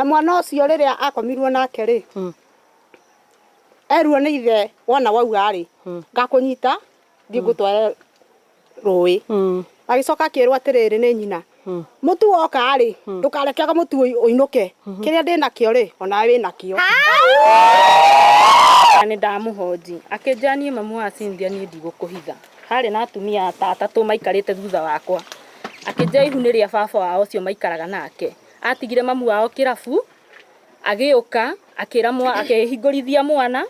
Mwana ũcio rĩrĩa akomirwo nake rĩ, erwo nĩ ithe wona wauga rĩ, ngakũnyita thiĩ ngũtware rũĩ. Agĩcoka akĩrwo atĩrĩrĩ nĩ nyina, mũtu woka rĩ, ndũkareke mũtu ũinũke, kĩrĩa ndĩnakĩo rĩ, onawe wĩnakĩo. Na nĩ ndamũhonji. Akĩnjĩra niĩ mamu wa Cynthia niĩ ndigũkũhitha. Harĩ na atumia ta atatũ maikarĩte thutha wakwa. Akĩnjĩra ihu nĩ rĩa baba wao ũcio maikaraga nake. Atigire mamu wao kĩrabu, agĩũka akĩra akĩhingũrithia mwana,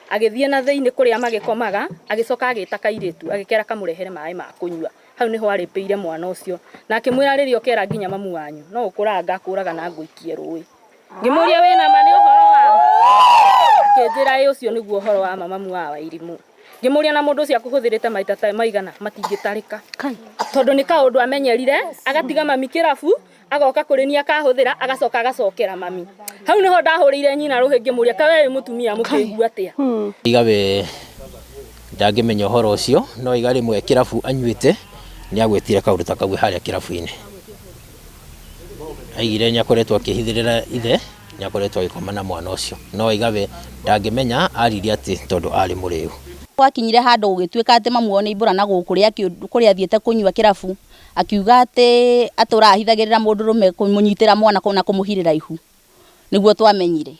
agĩthiĩ na thĩinĩ kũrĩa magĩkomaga, agĩcoka agĩta kairĩtu agĩkera kamũrehere maĩ ma kũnyua. Hau nĩho arĩpĩire mwana ũcio. Na akĩmwĩra rĩrĩa ũkera nginya mamu wanyu, no gũkũraga ngakũraga na ngũikie rũĩ. Ngĩmũria wĩna ma nĩ ũhoro wa ma? Akĩnjĩra ĩ ũcio nĩguo ũhoro wa ma mamu wa Wairimũ. Ngĩmũria na mũndũ ũcio akũhũthĩrĩte maita ta maigana matingĩtarĩka. Tondũ nĩ kaũndũ amenyerire, agatiga mami kĩrabu, agoka kũrĩ niĩ akahũthĩra, agacoka agacokera mami. Hau nĩho ndahũrĩire nyina rũhĩ ngĩmũria ka we wĩ mũtumia mũkĩgu atĩa? Iga we ndangĩmenya ũhoro ũcio, no iga rĩmwe kĩrabu anyuĩte nĩ agwetire kaũndũ ta kau harĩa kĩrabu-inĩ. Aigire nĩ akoretwo akĩhithĩrĩra ithe, nĩ akoretwo agĩkoma na mwana ũcio. No aiga we ndangĩmenya aririe atĩ tondũ arĩ mũrĩu. Gwakinyire handũ gũgĩtuĩka atĩ mamu wao nĩ aimbũra na gũkũ kũrĩa athiĩte kũnyua kĩrabu, akiuga atĩ atũraga ahithagĩrĩra mũndũrũme kũmũnyitĩra mwana na kũmũhirĩra ihu. Nĩguo twamenyire.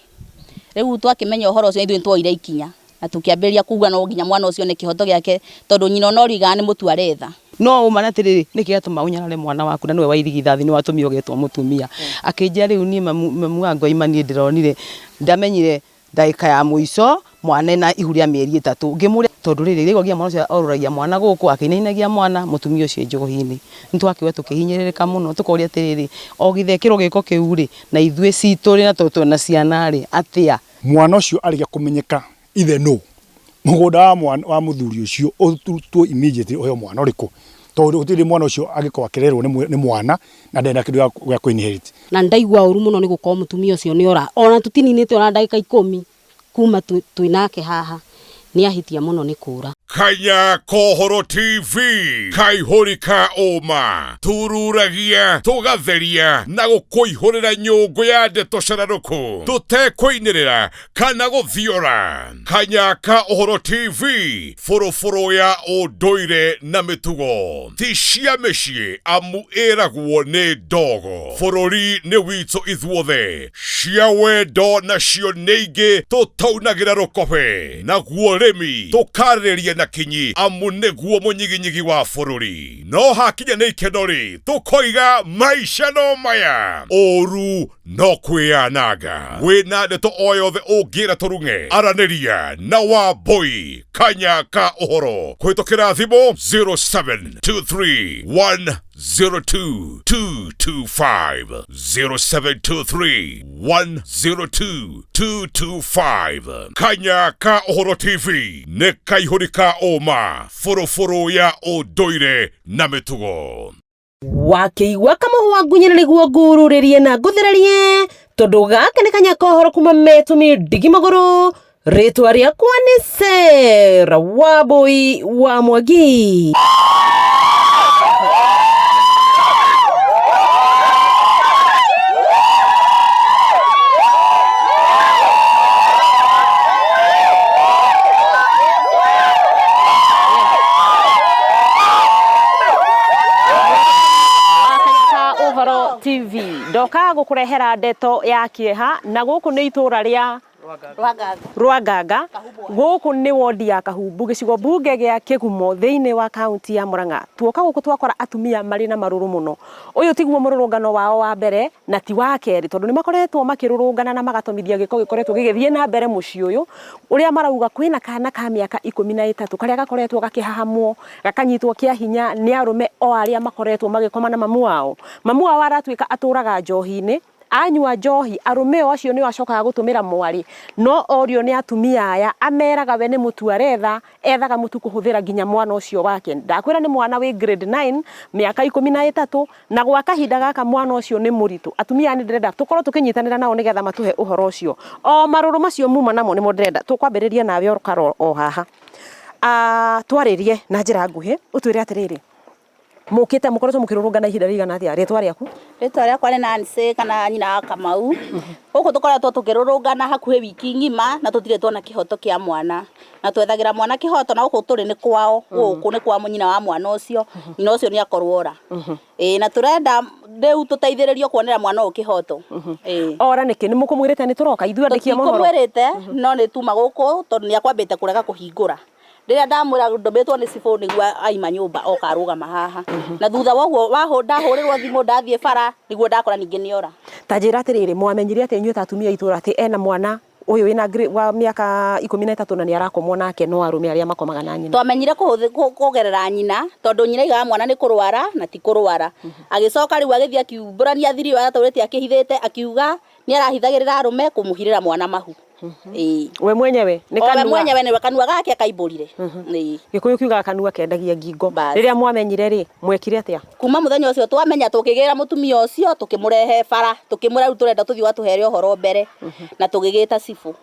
Rĩu twakĩmenya ũhoro ũcio ithuĩ nĩ tuoire ikinya na tũkĩambĩrĩria kuga no nginya mwana ũcio one kĩhoto gĩake tondũ nyina ona ũrĩa oigaga nĩ mũtu aretha. No ũma nĩ atĩrĩrĩ, nĩkĩ gĩatũma ũnyarare mwana waku na nĩwe wa irigithathi nĩwe watũmire ũgetwo mũtumia? Akĩnjĩra rĩu niĩ mamu wa Ngoima niĩ ndĩronire, ndamenyire ndagĩka ya mũico mwana ena ihu rĩa mĩeri ĩtatũ. Ngĩmũria tondũ rĩrĩ, rĩu mwana ũcio orũragia mwana gũkũ akĩinainagia mwana, mũtumia ũcio e njohi-inĩ. Nĩ twakĩũra tũkĩhinyĩrĩrĩka mũno tũkoria atĩrĩrĩ, o githĩ ekĩrwo gĩko kĩu rĩ, na ithuĩ citũ rĩ na tondũ twĩna ciana rĩ, atĩa? Mwana ũcio arĩkia kũmenyeka ithe nũ, mũgũnda wa mwana wa mũthuri ũcio ũrutwo immediately ũheo mwana ũrĩkũ, tondũ gũtirĩ hĩndĩ mwana ũcio angĩkorwo akĩrerwo nĩ mwana na ndarĩ na kĩndũ gĩa kũ inherit. Na nĩndaigua ũru mũno nĩ gũkorwo mũtumia ũcio nĩ ora, ona tũtininĩte ona ndagĩka ikũmi kuma twĩ nake haha, nĩ ahĩtia mũno nĩ kũra. Kanya Kohoro TV, kaihũri ka ũma, tururagia, tũgatheria na gũkũihũrĩra nyũngũ ya ndeto cararũkũ, tũtekũinĩrĩra kana gũthiora. Kanya ka Ũhoro TV, bũrũbũrũ ya ũndũire na mĩtugo, ti cia mĩciĩ amu ĩragwo nĩ ndogo. Bũrũri nĩ witũ ithuothe, cia wendo nacio nĩ ingĩ tũtaunagĩra rũkobe, naguo ũrĩmi tũkarĩrĩria na kinyi amu nĩguo mũnyiginyigi wa bũrũri. No hakinya nĩ ikeno-rĩ, tũkoiga maica no maya, ũru no kwĩyananga. Wĩna ndeto o yothe ũngĩra tũrung'e, aranĩria na Wambũi Kanya ka Ũhoro kũhĩtũkĩra thimũ 0723 102 225, 0723 102 225. Kanya ka Ũhoro TV nĩ kaihũri ka ũma, bũrũbũrũ ya ũndũire na mĩtugo. Wakĩigua kamũhwa ngunyĩra nĩguo ngururĩrie na ngũthererie tondũ gaka nĩ kanya kohoro kuma metũmi ndigi magũrũ rĩtwa rĩakwa nĩ Sera Wambũi wa Mwangi. Ka Ũhoro TV ndoka gũkũrehera ndeto ya kĩeha na gũkũ nĩ itũra rĩa Rwanganga gũkũ nĩ wondi ya Kahumbu gĩcigo mbunge gĩa Kĩgumo thĩinĩ wa kaunti ya Murang'a. Tuoka gũkũ twakora atumia marĩ na marũrũ mũno. Ũyũ tiguo mũrũrũngano wao wa mbere na ti wa kerĩ tondũ nĩ makoretwo makĩrũrũngana na magatũmithia gĩko gĩkoretwo gĩgĩthiĩ na mbere mũciĩ ũyũ ũrĩa marauga kwĩna kana ka mĩaka 13 karĩa gakoretwo gakĩhahamwo gakanyitwo kĩa hinya nĩ arũme o arĩa makoretwo magĩkoma na mamu wao. Mamu wao aratuĩka atũraga njohi-inĩ, anyua njohi arũme o acio nĩo acokaga gũtũmĩra mwarĩ, no orio nĩ atumia aya ameraga we nĩ mũtu aretha, ethaga mũtu kũhũthĩra nginya mwana ũcio wake. Ndakwĩra nĩ mwana wĩ grade 9, mĩaka 13, na gwa kahinda gaka mwana ũcio nĩ mũritũ. Atumia aya nĩ ndĩrenda tũkorwo tũkĩnyitanĩra nao nĩgetha matũhe ũhoro ũcio. O marũrũ macio muma namo nĩmo ndĩrenda. Tũkwambĩrĩria nawe ũkara o haha. Twarĩrie na njĩra nguhĩ ũtwĩre atĩrĩrĩ, Mũkĩte mũkoretwo mũkĩrũrũngana ihinda rĩigana atĩa? Rĩtwa rĩaku? Rĩtwa rĩakwa nĩ Nancy kana nyina wa Kamau. Gũkũ tũkoretwo tũkĩrũrũngana hakuhĩ wiki ng'ima na tũtirĩ tuona kĩhoto kĩa mwana. Na twethagĩra mwana kĩhoto na gũkũ tũrĩ nĩ kwao, gũkũ nĩ kwa nyina wa mwana ũcio, nyina ũcio nĩ akorwo ora. Ĩĩ na tũrenda rĩu tũteithĩrĩrio kuonera mwana ũyũ kĩhoto. Ĩĩ. Ora nĩkĩ? Nĩ mũkũmwĩrĩte nĩ tũroka ithuĩ andĩki a mohoro? Tũtikũmwĩrĩte no nĩ tuma gũkũ tondũ nĩ akwambĩte kũrega kũhingũra. Rĩrĩa ndamwĩra ndũmĩtwo nĩ cibũ nĩguo aima nyũmba oka arũgama haha. Na thutha wa ũguo ndahũrĩrwo thimũ ndathiĩ bara nĩguo ndakora ningĩ nĩ ora. Ta njĩra atĩrĩrĩ, mwamenyire atĩa inyuĩ ta atumia a itũra atĩ ena mwana ũyũ wĩna wa mĩaka 13 na nĩ arakomwo nake no arũme arĩa makomaga na nyina? Twamenyire kũgerera nyina tondũ nyina aigaga mwana nĩ kũrwara na ti kũrwara. Agĩcoka rĩu agĩthiĩ akiumbũrania thiri ĩyo atũrĩte akĩhithĩte akiuga nĩ arahithagĩrĩra arũme kũmũhirĩra mwana mahu. Ĩĩ. We mwenyewe nĩ O we kanua. mwenyewe nĩwe kanua gake akaimbũrire. Ĩĩ. Gĩkũyũ kiugaga kanua kendagia ngingo. Bas. Rĩrĩa mwamenyire rĩ, mwekire atĩa? Kuma mũthenya ũcio twamenya tũkĩgĩra mũtumia ũcio tũkĩmũrehe bara tũkĩmwĩra rĩu tũrenda tũthiĩ ũgatũhere ũhoro mbere na tũgĩgĩta cibũ.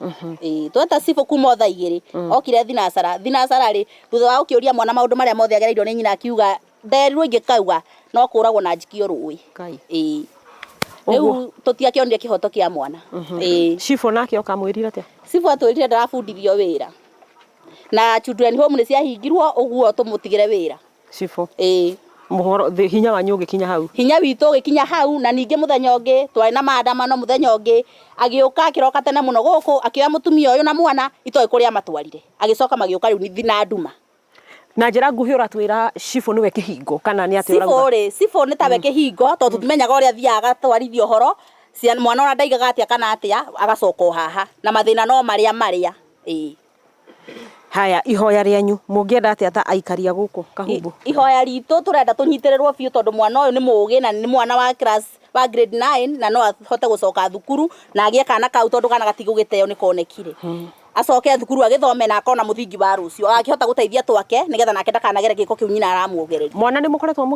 Ĩĩ, tweta cibũ kuma o thaa igĩrĩ okire thinacara thinacara rĩ thutha wa gũkĩũria mwana maũndũ marĩa mothe agereirwo nĩ nyina akiuga nderirwo ingĩkauga no kũragwo na njikio rũĩ. Ĩĩ. Rĩu tũtiakĩonire kĩhoto kĩa mwana. Ĩĩ. Cibũ nake oka amwĩrire atĩa? Cibũ atwĩrire ndarabundithio wĩra na children home nĩ ciahingirwo ũguo tũmũtigĩre wĩra. Cibũ. Ĩĩ. Mũhoro hinya wanyu ũgĩkinya hau? Hinya witũ ũgĩkinya hau na ningĩ mũthenya ũngĩ twarĩ na maandamano mũthenya ũngĩ agĩũka akĩroka tene mũno gũkũ akĩoya mũtumia ũyũ na mwana itoĩ kũrĩa amatwarire agĩcoka magĩũka rĩu na nduma. Na njĩra nguhĩ ũratwĩra cibũ nĩwe kĩhingo kana nĩ atĩa Cibũ ũrauga? rĩ, cibũ nĩ tawe kĩhingo tondũ tũtimenyaga ũrĩa athiaga agatwarithia ũhoro, mwana ona ndaigaga atĩa kana atĩa agacoka o haha na mathĩna no marĩa marĩa. Ĩĩ. Haya, ihoya rĩanyu mũngĩenda atĩa ta aikari a gũkũ Kahumbu? Ihoya ritũ tũrenda tũnyitĩrĩrwo biũ tondũ mwana ũyũ nĩ mũgĩ na nĩ mwana wa class wa grade 9 na no ahote gũcoka thukuru na agĩe kana kau tondũ kana gatigũgĩteo nĩ konekire. Acoke thukuru agĩthome na akona mũthingi wa rũciũ agakĩhota gũteithia twake nĩgetha nake ndakanagere gĩko kĩu nyina aramuogereria. Mwana nĩ mũkoretwo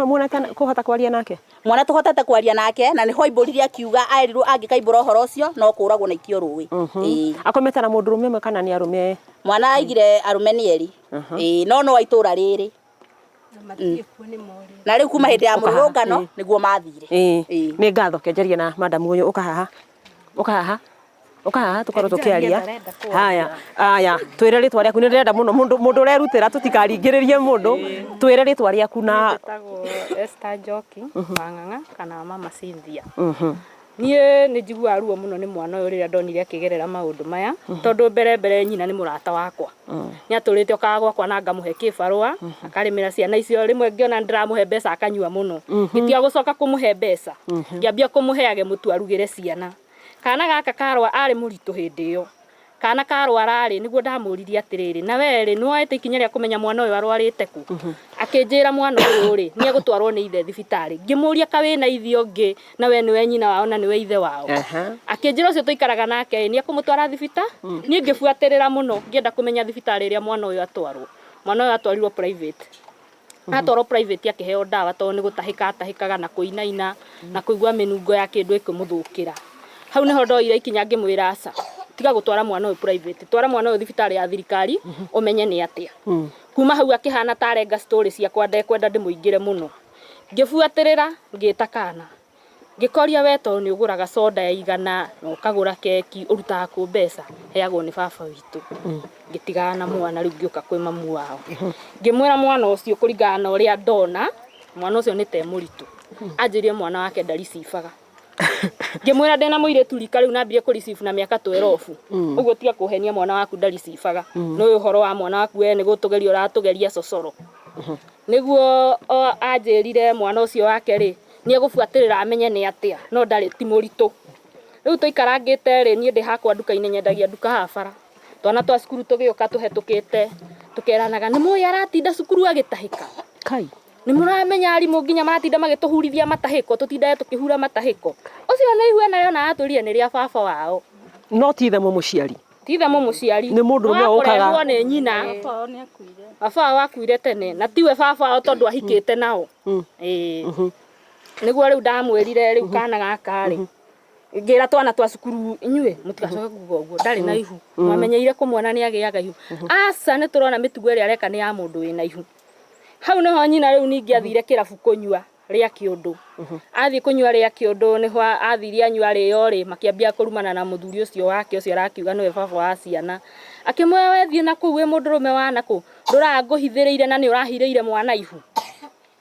muonete kũhota kwaria nake? Mwana tũhotete kwaria nake na nĩho aimbũrire akiuga aerirwo angĩkaimbũra ũhoro ũcio no kũragwo na aikio rũĩ. Ĩĩ. Akomete na mũndũrũme ũmwe kana nĩ arũme? Mwana aigire arũme nĩ erĩ. Ĩĩ no no a itũra rĩrĩ. Na rĩu kuma hĩndĩ ya mũrũrũngano nĩguo mathire. Ĩĩ. Nĩ ngatho kenjaria na madam ũyũ ũka haha. Ũka haha. Ũka haha tũkorwo tũkĩaria. Haya, haya, twĩre rĩtwa rĩaku nĩ ndĩrenda mũno mũndũ mũndũ ũrerutĩra tũtikaringĩrĩrie mũndũ. Twĩre rĩtwa rĩaku na Njĩtagwo Esther Njoki Wang'ang'a kana Mama Cynthia. Niĩ nĩ njiguaga ruo mũno nĩ mwana ũyũ rĩrĩa ndonire akĩgerera maũndũ maya tondũ mbere mbere nyina nĩ mũrata wakwa. Nĩ atũrĩte okaga gwakwa na ngamũhe kĩbarũa akarĩmĩra ciana icio rĩmwe ngĩona nĩ ndĩramũhe mbeca akanyua mũno. Ngĩtiga gũcoka kũmũhe mbeca ngĩambia kũmũheage mũtu arugĩre ciana. Kana gaka karwa arĩ mũritũ hĩndĩ ĩyo. Kana karwara rĩ, nĩguo ndamũririe atĩrĩrĩ, na we rĩ, nĩ woete ikinya rĩa kũmenya mwana ũyũ arwarĩte kũ? Akĩnjĩra mwana ũyũ rĩ, nĩ egũtwarwo nĩ ithe thibitarĩ. Ngĩmũria ka wĩna ithe ũngĩ na we nĩwe nyina wao na nĩwe ithe wao? Akĩnjĩra ũcio tũikaraga nake ĩ, nĩ ekũmũtwara thibita? Niĩ ngĩbuatĩrĩra mũno ngĩenda kũmenya thibitarĩ ĩrĩa mwana ũyũ atwarwo. Mwana ũyũ atwarirwo private. Atwarwo private akĩheo ndawa tondũ nĩ gũtahĩka atahĩkaga na kũinaina na kũigua mĩnungo ya kĩndũ ĩkĩmũthũkĩra. Hau nĩho ndoire ikinya ngĩmwĩra aca, tiga gũtwara mwana ũyũ private, twara mwana ũyũ thibitarĩ ya thirikari ũmenye nĩ atĩa. Kuma hau akĩhana ta arenga story ciakwa ndekwenda ndĩmũingĩre mũno. Ngĩbuatĩrĩra ngĩta kana. Ngĩkoria we tondũ nĩ ũgũraga soda ya igana na ũkagũra keki ũrutaga kũ mbeca? Heagwo nĩ baba witũ. Ngĩtigana na mwana rĩu ngĩũka kwĩ mamu wao. Ngĩmwĩra mwana ũcio kũringana na ũrĩa ndona, mwana ũcio nĩ ta e mũritũ. Anjĩrire mwana wake ndaricibaga. Ngĩmwĩra ndĩna mũirĩtu rika rĩu na ambirie kũ receive na mĩaka twerobu. Ũguo tiga kũhenia mwana waku ndaricibaga. Nĩ ũĩ ũhoro wa mwana waku we nĩ gũtũgeria ũratũgeria cocoro. Nĩguo anjĩrire mwana ũcio wake rĩ, nĩ egũbuatĩrĩra amenye nĩ atĩa, no ndarĩ ti mũritũ. Rĩu tũikarangĩte rĩ, niĩ ndĩ hakwa nduka-inĩ nyendagia nduka haha bara. Twana twa cukuru tũgĩũka tũhetũkĩte, tũkeranaga nĩ mũĩ aratinda cukuru agĩtahĩka? Kai. Nĩ mũramenya arimũ nginya maratinda magĩtũhurithia matahĩko, tũtindage tũkĩhura matahĩko. Ũcio nĩ ihu enarĩo na aratwĩrire nĩ rĩa baba wao. No ti ithe mũmũciari? Ti ithe mũmũciari. Nĩ mũndũrũme Nĩ wa ũkaga. kũrehwo nĩ nyina. Baba wao akuire tene na tiwe baba wao tondũ ahikĩte nao. Ĩĩ. Nĩguo rĩu ndamwĩrire rĩu kana gaka rĩ, ngĩra twana twa cukuru inyuĩ mũtigacoke kuga ũguo ndarĩ na ihu. Mwamenyeire kũmuona nĩ agĩaga ihu. Aca nĩ tũrona mĩtugo ĩrĩa areka nĩ ya mũndũ wĩna ihu. Hau nĩho nyina rĩu ningĩ athire kĩrabu kũnyua rĩa kĩũndũ. Athiĩ kũnyua rĩa kĩũndũ nĩho athire anyua rĩo rĩ, makĩambia kũrumana na mũthuri ũcio wake ũcio arakiuga nĩwe baba wa ciana. Akĩmwĩra we thiĩ nakũu wĩ mũndũrũme wa nakũ, ndũrangũhithĩrĩire na nĩ ũrahirĩire mwana ihu.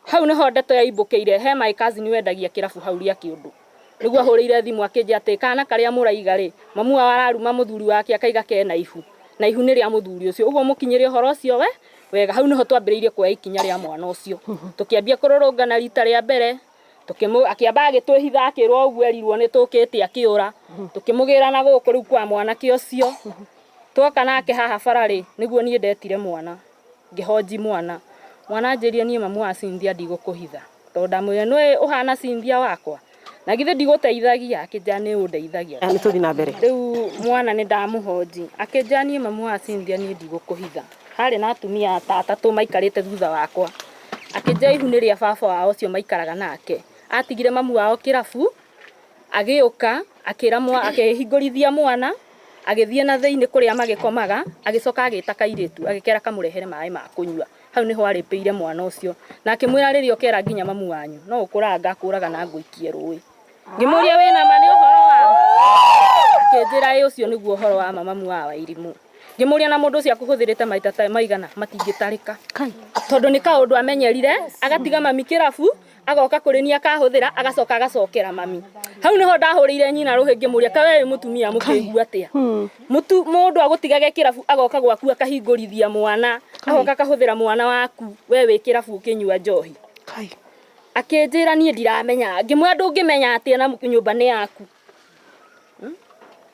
Hau nĩho ndeto yaimbũkĩire, he my cousin wendagia kĩrabu hau rĩa kĩũndũ. Nĩguo ahũrĩire thimũ akĩnjĩra atĩ kana karĩa mũraiga rĩ, mamu wao araruma mũthuri wake akaiga kena ihu, na ihu nĩ rĩa mũthuri ũcio. Ũguo mũkinyĩre ũhoro ũcio we wega. Hau nĩho twambĩrĩirie kuoya ikinya rĩa mwana ũcio. Tũkĩambia kũrũrũngana rita rĩa mbere, akĩamba agĩtwĩhitha akĩrwo ũguo erirwo nĩ tũkĩte akĩũra. Tũkĩmũgĩra na gũkũ rĩu kwa mwanake ũcio. Twoka nake haha bara rĩ, nĩguo niĩ ndetire mwana. Ngĩhonji mwana. Mwana anjĩrire niĩ mamu wa Cynthia ndigũkũhitha. Tondũ ndamwĩrire nĩũĩ ũhana Cynthia wakwa? Na githĩ ndigũteithagia? Akĩnjĩra nĩ ũndeithagia. Nĩ tũthiĩ na mbere. Rĩu mwana nĩ ndamũhonji. Akĩnjĩra niĩ mamu wa Cynthia niĩ ndigũkũhitha. Harĩ na atumia ta atatũ maikarĩte thutha wakwa. Akĩnjĩra ihu nĩ rĩa baba wao ũcio maikaraga nake. Atigire mamu wao kĩrabu, agĩũka, akĩra akĩhingũrithia mwana, agĩthiĩ na thĩinĩ kũrĩa magĩkomaga, agĩcoka agĩta kairĩtu, agĩkera kamũrehere maĩ ma kũnyua. Hau nĩho arĩpĩire mwana ũcio. Na akĩmwĩra rĩrĩa ũkera nginya mamu wanyu, no ũkũraga ngakũraga na ngũikie rũĩ. Ngĩmũria wĩna ma nĩ ũhoro wa ma? Akĩnjĩra ĩ ũcio nĩguo ũhoro wa ma mamu wa Wairimũ. Ngĩmũria na mũndũ ũcio akũhũthĩrĩte maita ta maigana, matingĩtarĩka. Tondũ nĩ kaũndũ amenyerire, agatiga mami kĩrabu, agoka kũrĩ niĩ akahũthĩra, agacoka agacokera mami. Hau nĩho ndahũrĩire nyina rũhĩ ngĩmũria, ka we wĩ mũtumia mũkĩgu atĩa? Mũndũ agũtigage kĩrabu agoka gwaku akahingũrithia mwana, agoka akahũthĩra mwana waku, we wĩ kĩrabu ũkĩnyua njohi. Akĩnjĩra niĩ ndiramenya, ngĩmwĩra ndũngĩmenya atĩa na nyũmba nĩ yaku.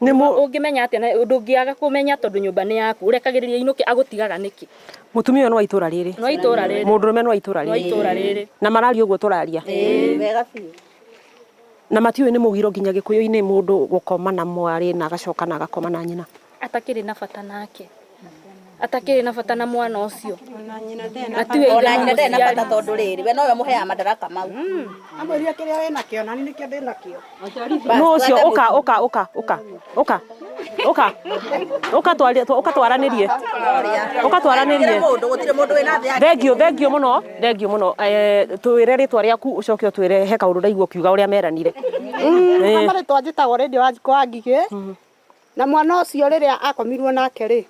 Ũngĩmenya atĩa na ndũngĩaga kũmenya tondũ nyũmba nĩ yaku, ũrekagĩrĩria inũke agũtigaga nĩkĩ? Mũtumia ũyũ nĩ wa itũra rĩrĩ. Nĩ wa itũra rĩrĩ. Mũndũrũme nĩ wa itũra Nĩ wa itũra rĩrĩ. Na mararia ũguo tũraria. Wega biũ. Na matiũĩ nĩ mũgiro nginya gĩkũyũ-inĩ mũndũ gũkoma na mwarĩ na agacoka na agakoma na nyina. Atakĩrĩ na bata nake. Atakĩrĩ na bata na mwana ũcio. Na tiwe ithe Ona nyina ndarĩ na bata mũmũciari. tondũ rĩrĩ, we nowe ũmũheaga madaraka mau. Amwĩrire kĩrĩa wĩ nakĩo na niĩ nĩkĩo ndĩ nakĩo. No ũcio ũka ũka ũka ũka ũka ũka ũka twarie ũka twaranĩrie ũka twaranĩrie. Mũndũ gũtirĩ mũndũ wĩna thĩ yake. Thengio thengio mũno thengio mũno twĩre rĩtwa rĩaku ũcoke ũtwĩre he kaũndũ ndaigua ũkiuga ũrĩa meranire. Kama rĩtwa njĩtagwo Lady Wanjikũ wa Ngigĩ na mwana ũcio rĩrĩa akomirwo nake rĩ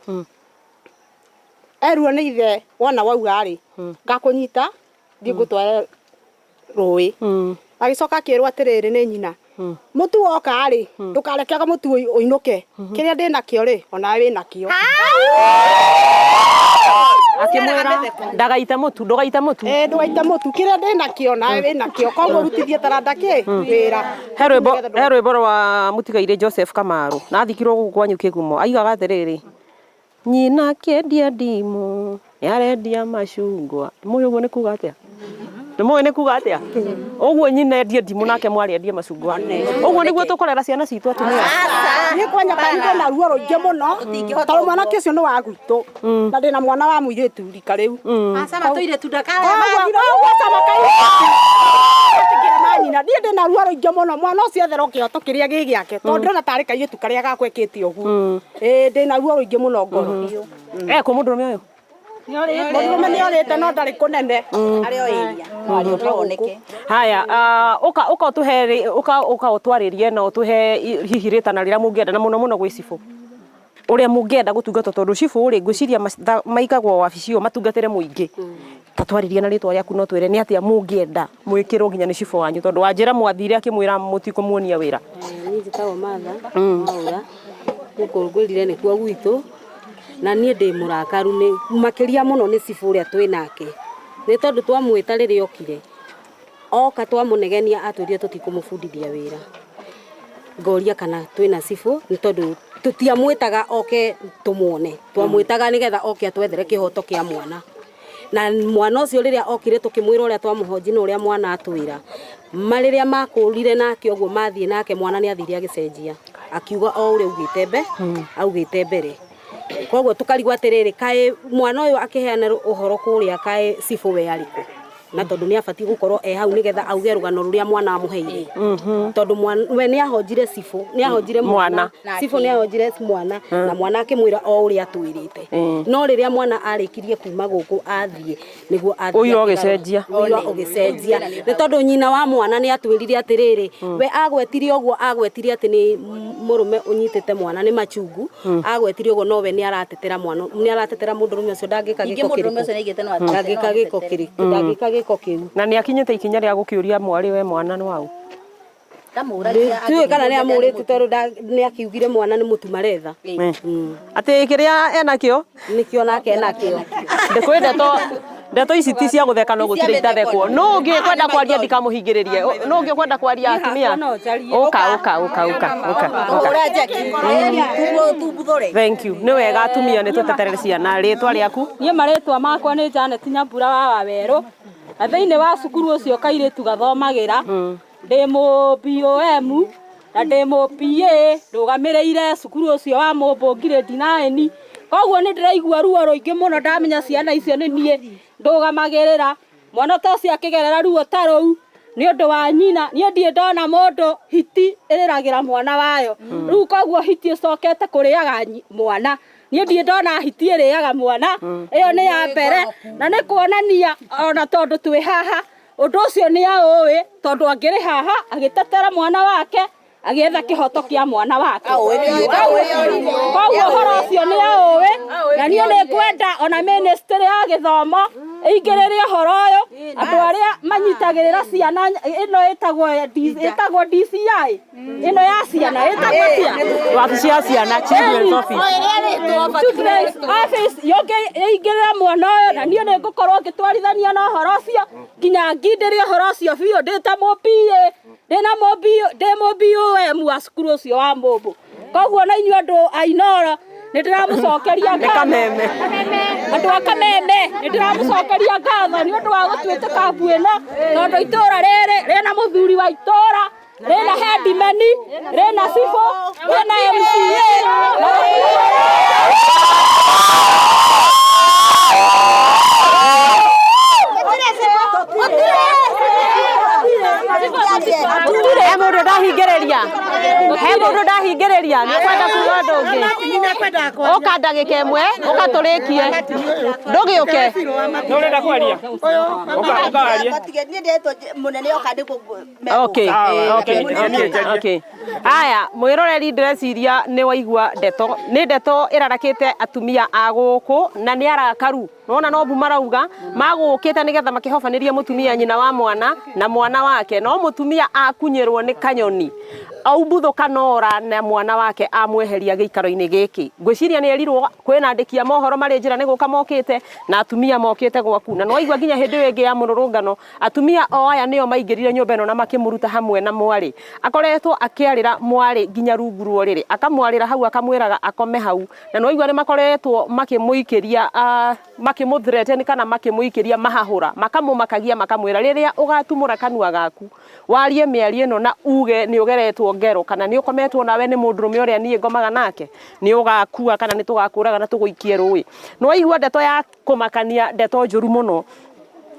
erwo nĩ ithe wona wauga rĩ ngakũnyita thiĩ ngũtware rũĩ. Agĩcoka akĩrwo atĩrĩrĩ nĩ nyina, mũtu woka rĩ ndũkareke mũtu ũinũke, kĩrĩa ndĩ nakĩo rĩ onawe wĩ nakĩo. Akĩmwĩra ndagaite mũtu, ndũgaite mũtu. Ndũgaite mũtu, kĩrĩa ndĩ nakĩo nawe wĩ nakĩo, koguo rutithie taranda kĩ wĩra. He rwĩmbo rwa mũtigairĩ Joseph Kamaru na athikirwo gũkũ kwanyu Kĩgumo, aigaga atĩrĩrĩ, nyina akĩendia ndimũ nĩarendia macungwa. Nĩmũĩ ũguo nĩ kuga atĩa? Nĩmũĩ nĩ kuga atĩa? Ũguo nyina endie ndimũ nake mwarĩ endie macungwa. Ũguo nĩguo tũkũrera ciana citũ atumia. Niĩ kwanja kwanyu ndĩna ruo rũingĩ mũno tondũ mwanake ũcio nĩ wa gwitũ na ndĩna mwana wa mũirĩtu rika rĩu. Acama tũirĩtu Koguo acama kairĩtu etĩkĩra na nyina. Niĩ ndĩna ruo rũingĩ mũno mwana ũcio etherwo kĩhoto kĩrĩa gĩ gĩake tondũ ndĩrona tarĩ kairĩtu karĩa gakwa ekĩte ũguo. Ndĩna ruo rũingĩ mũno ngoro. Ekũ mũndũrũme ũyũ? Mũndũrũme nĩ orĩte no ndarĩ kũnene. Arĩ o area. No oneke. Haya, ũka ũka ũtũhe ũka ũka ũtwarĩrie na ũtũhe hihi rĩtana rĩrĩa mũngĩenda na mũno mũno gwĩ cibũ. Ũrĩa mũngĩenda gũtungatwo tondũ cibũ rĩ ngwĩciria maigagwo wabici ĩyo matungatĩre mũingĩ. Ta twarĩrie na rĩtwa rĩaku no twĩre nĩ atĩa mũngĩenda mwĩkĩrwo nginya nĩ cibũ wanyu tondũ wanjĩra mwathire akĩmwĩra mũtikũmuonia wĩra. Niĩ njĩtagwo Martha Mwaũra, gũkũ ngwĩrire nĩkuo gwitũ, na niĩ ndĩ mũrakaru nĩ makĩria mũno nĩ cibũ ũrĩa twĩ nake, nĩ tondũ twamwĩta rĩrĩa okire, oka twamũnegenia atwĩrire tũtikũmũbundithia wĩra. Ngoria kana twĩna cibũ nĩ tondũ tũtiamwĩtaga oke tũmuone, twamwĩtaga nĩgetha oke atwethere kĩhoto kĩa mwana. Na mwana ũcio rĩrĩa okire tũkĩmwĩra ũrĩa twamũhonji na ũrĩa mwana atwĩra, marĩrĩa makũrire nake ũguo mathiĩ nake mwana nĩ athire agĩcenjia, akiuga o ũrĩa augĩte augĩte mbere. Koguo tũkarigwo atĩrĩrĩ, kaĩ mwana ũyũ akĩheana ũhoro kũrĩa kaĩ cibũ we arĩ kũ? Na tondũ nĩ abatiĩ gũkorwo e hau nĩgetha auge rũgano rũrĩa mwana amũheire, tondũ we nĩ ahonjire cibũ, nĩ ahonjire mwana, cibũ nĩ ahonjire mwana, na mwana akĩmwĩra o ũrĩa atwĩrĩte. No rĩrĩa mwana arĩkirie kuma gũkũ athiĩ, nĩguo athiĩ Ũira ũgĩcenjia. Ũira ũgĩcenjia, nĩ tondũ nyina wa mwana nĩ atwĩrire atĩrĩrĩ, we agwetire ũguo, agwetire atĩ nĩ mũrũme ũnyitĩte mwana nĩ machungu, agwetire ũguo, no we nĩ aratetera mwana, nĩ aratetera mũndũrũme ũcio ndangĩka Ningĩ gĩko mũndũrũme ũcio kĩrĩkũ, nĩaigĩte no atetera, ndangĩka no gĩko atetera. kĩrĩkũ, ndangĩka gĩko kĩu. Na nĩ akinyĩte ikinya rĩa gũkĩũria mwarĩ we mwana nĩ waũ? Ndamũragia. Tiũĩ kana nĩ amũrĩte, tondũ nĩ akiugire mwana nĩ mũtu maretha. Atĩ kĩrĩa enakĩo nĩkĩo nake enakĩo. Kwĩ ndeto, ndeto ici ti cia gũtheka, no gũtirĩ itathekwo. Nũ ũngĩ kwenda kwaria? Ndikamũhingĩrĩrie. Nũ ũngĩ kwenda kwaria? Atumia, ũka, ũka, ũka, ũka, ũka, ũka. Ũra njeki tumbuthũre. Thank you. Nĩ wega atumia nĩ tũteterere ciana. Rĩtwa rĩaku? Niĩ marĩtwa makwa nĩ Janet Nyambura wa Wawerũ, na thĩinĩ wa cukuru ũcio kairĩtu gathomagĩra, ndĩ mũ BOM na ndĩ mũ PA ndũgamĩrĩire cukuru ũcio wa Mũmbũ grade 9. Koguo nĩ ndĩraigua ruo rũingĩ mũno ndamenya ciana icio nĩ niĩ ndũgamagĩrĩra. Mwana ta ũcio akĩgerera ruo ta rũu nĩ ũndũ wa nyina, niĩ ndirĩ ndona mũndũ hiti ĩrĩragĩra mwana wayo. Rĩu koguo hiti ĩcokete kũrĩaga mwana, niĩ ndirĩ ndona hiti ĩrĩaga mwana. Ĩyo nĩ ya mbere, na nĩ kuonania ona tondũ twĩ haha, ũndũ ũcio nĩ aũĩ, tondũ angĩrĩ haha agĩtetera mwana wake, agĩetha kĩhoto kĩa mwana wake. Koguo ũhoro ũcio nĩ aũĩ, na niĩ nĩ ngwenda ona ministry ya gĩthomo ĩingĩrĩre ũhoro ũyũ, andũ arĩa manyitagĩrĩra ciana ĩno ĩtagwo DCI ĩno ya ciana ĩtagwo atĩa? Wabici ya ciana, children's office. Children's office yũke ĩingĩrĩre mwana ũyũ, na niĩ nĩ ngũkorwo ngĩtwarithania na ũhoro ũcio nginya ngindĩre ũhoro ũcio biũ, ndĩ ta mũ PA, ndĩ na mũ ndĩ mũ BOM wa cukuru ũcio wa Mũmbũ. Koguo na inyuĩ andũ a Inooro nĩ ndĩramũcokeria Nĩ Kameme. Andũ a Kameme, nĩ ndĩramũcokeria ngatho nĩ ũndũ wa gũtuĩtĩka mbu ĩno, tondũ itũũra rĩrĩ rĩna mũthuri wa itũũra, rĩna headman, rĩna cibũ, rĩna MCA. He mũndũ ndahingĩrĩria, he mũndũ ndahingĩrĩria. Nĩ ũkwenda kuga ũndũ ũngĩ? Ũka ndagĩka ĩmwe, ũka tũrĩkie, ndũgĩũke. Nĩ kwaria? Ũka, ũka warie. Mũnene oka nĩ Okay. Aya, mwĩroreri, ndĩreciria nĩ waigua ndeto. Nĩ ndeto ĩrarakĩte atumia a gũkũ na nĩ arakaru. Nona no mbu marauga magũkĩte nĩgetha makĩhobanĩrie mũtumia nyina wa mwana na mwana wake, no mũtumia akunyĩrwo nĩ kanyoni aumbuthũka nora na mwana wake amweheria gĩikaro-inĩ gĩkĩ. Ngwĩciria nĩ erirwo kwĩna andĩki a mohoro marĩ njĩra nĩ gũka mokĩte na atumia mokĩte gwaku, na nĩwaigua nginya hĩndĩ ĩyo ĩngĩ ya mũrũrũngano atumia o aya nĩo maingĩrire nyũmba ĩno na makĩmũruta hamwe na mwarĩ. Akoretwo akĩarĩra mwarĩ nginya rungu rwa ũrĩrĩ, akamwarĩra hau, akamwĩraga akome hau, na nĩwaigua nĩ makoretwo makĩmũikĩria, makĩmũthreaten kana makĩmũikĩria mahahũra, makamũmakagia, makamwĩra rĩrĩa ũgatumũra kanua gaku warie mĩario ĩno na uge nĩ ũgeretwo ngero kana nĩ ũkometwo nawe nĩ mũndũrũme ũrĩa niĩ ngomaga nake, nĩ ũgakua kana nĩ tũgakũraga na tũgũikie rũĩ. Nĩwaigua ndeto ya kũmakania, ndeto njũru mũno,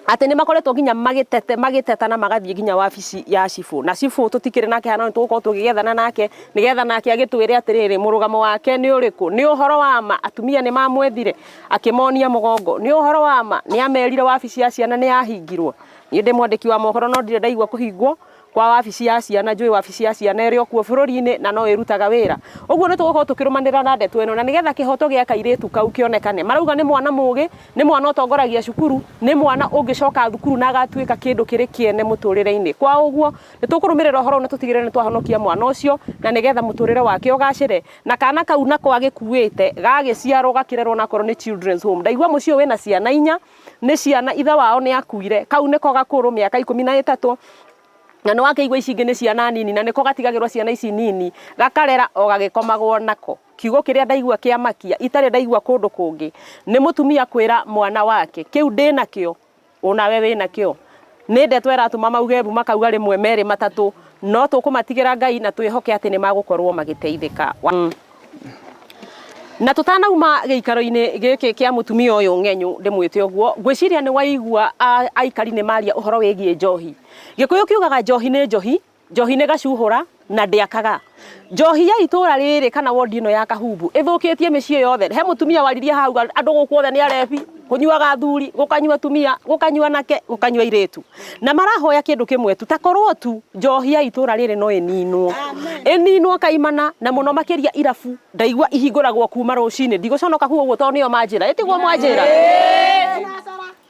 atĩ nĩ makoretwo nginya magĩtete, magĩteta na magathiĩ nginya wabici ya cibũ. Na cibũ tũtikĩrĩ nake hana, nĩ tũgũkorwo tũgĩgethana nake nĩgetha nake agĩtwĩre atĩrĩrĩ, mũrũgamo wake nĩ ũrĩkũ? Nĩ ũhoro wa ma atumia nĩ mamwethire akĩmonia mũgongo? Nĩ ũhoro wa ma nĩ amerire wabici ya ciana nĩ yahingirwo? Niĩ ndĩ mwandĩki wa mohoro, no ndirĩ ndaigua kũhingwo kwa wabici ya ciana. Njũĩ wabici ya ciana ĩrĩ o kuo bũrũri-inĩ na no ĩrutaga wĩra. Ũguo nĩ tũgũkorwo tũkĩrũmanĩrĩra na ndeto ĩno na nĩgetha kĩhoto gĩa kairĩtu kau kĩonekane. Marauga nĩ mwana mũgĩ, nĩ mwana ũtongoragia cukuru, nĩ mwana ũngĩcoka thukuru na agatuĩka kĩndũ kĩrĩ kĩene mũtũrĩre-inĩ. Kwa ũguo nĩ tũkũrũmĩrĩra ũhoro ũyũ na tũtigĩrĩre nĩ twahonokia mwana ũcio na nĩgetha mũtũrĩre wake ũgacĩre, na kana kau nako agĩkuĩte gagĩciarwo gakĩrerwo nakorwo nĩ children's home. Ndaigua mũciĩ ũyũ wĩna ciana inya, nĩ ciana ithe wao nĩ akuire, kau nĩko gakũrũ mĩaka 13, na nĩ wakĩigua ici ingĩ nĩ ciana nini, na nĩko gatigagĩrwo ciana ici nini gakarera o gagĩkomagwo nako. Kiugo kĩrĩa ndaigua kĩamakia itarĩ ndaigua kũndũ kũngĩ nĩ mũtumia kwĩra mwana wake, kĩu ndĩnakĩo onawe wĩnakĩo. Nĩ ndeto ĩratũma mauge mbu, makauga rĩmwe merĩ matatũ, no tũkũmatigĩra Ngai na twĩhoke atĩ nĩ magũkorwo magĩteithĩka. Na tutanauma gĩikaro-inĩ gĩkĩ kĩa mũtumia ũyũ ng'enyũ ndĩmwĩte ũguo, ngwĩciria nĩ waigua aikari nĩ maria ũhoro wĩgiĩ njohi. Gĩkũyũ kiugaga njohi nĩ njohi, njohi nĩ gacuhũra na ndĩakaga. Njohi ya itũra rĩrĩ kana wondi ĩno ya Kahumbu ĩthũkĩtie mĩciĩ yothe. He mũtumia waririe haha auga andũ gũkũ othe nĩ arebi, kũnyuaga athuri, gũkanyua atumia, gũkanyua anake, gũkanyua airĩtu. Na marahoya kĩndũ kĩmwe tu, ta korwo tu njohi ya itũra rĩrĩ no ĩninwo. Ĩninwo kaimana na mũno makĩria irabu ndaigua ihingũragwo kuma rũcinĩ. Ndigũconoka kuga ũguo tondũ nĩo manjĩra. Ĩtiguo mwanjĩra?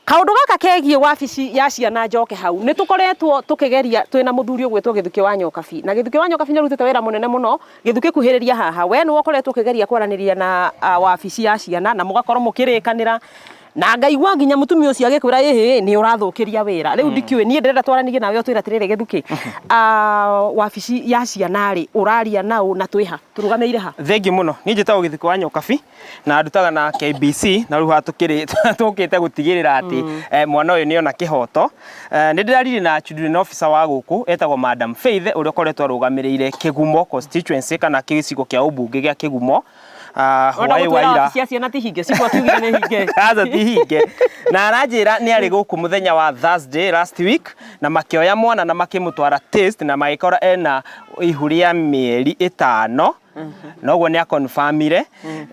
Kaũndũ gaka kegiĩ wabici ya ciana njoke hau, nĩ tũkoretwo tũkĩgeria twĩna mũthuri ũgwĩtwo Gĩthukĩ wa Nyokabi. Na Gĩthukĩ wa Nyokabi nĩ arutĩte wĩra mũnene mũno. Gĩthukĩ kuhĩrĩria haha, we nĩwe ũkoretwo ũkĩgeria kwaranĩria na wabici ya ciana na mũgakorwo mũkĩrĩkanĩra. Na ngaigua nginya mũtumia ũcio agĩkwĩra ĩhĩ nĩ ũrathũkĩria wĩra. Rĩu ndikĩũĩ, niĩ ndĩrenda twaranĩrie nawe ũtwĩre atĩrĩrĩ Gĩthukĩ, wabici ya ciana rĩ, ũraria naũ na twĩ ha? Tũrũgamĩire ha? Thengiũ mũno. Niĩ njĩtagwo Gĩthukĩ wa Nyokabi. Na ndutaga na KBC na rĩu haha tũkĩrĩ tũkĩte gũtigĩrĩra atĩ mwana ũyũ nĩ ona kĩhoto. Nĩ ndĩraririe na children officer wa gũkũ etagwo Madam Faith ũrĩa ũkoretwo arũgamĩrĩire Kĩgumo constituency kana gĩcigo kĩa ũmbunge gĩa Kĩgumo. Ũrenda Hwaĩ wa gũtwĩra ira wabici ya ciana ti hinge? Cibũ akiugire nĩ hinge. Aca ti hinge. Na aranjĩra nĩ arĩ gũkũ mũthenya wa Thursday last week na makĩoya mwana na makĩmũtwara test na magĩkora ena ihu rĩa mĩeri ĩtano. Noguo nĩ akonfamire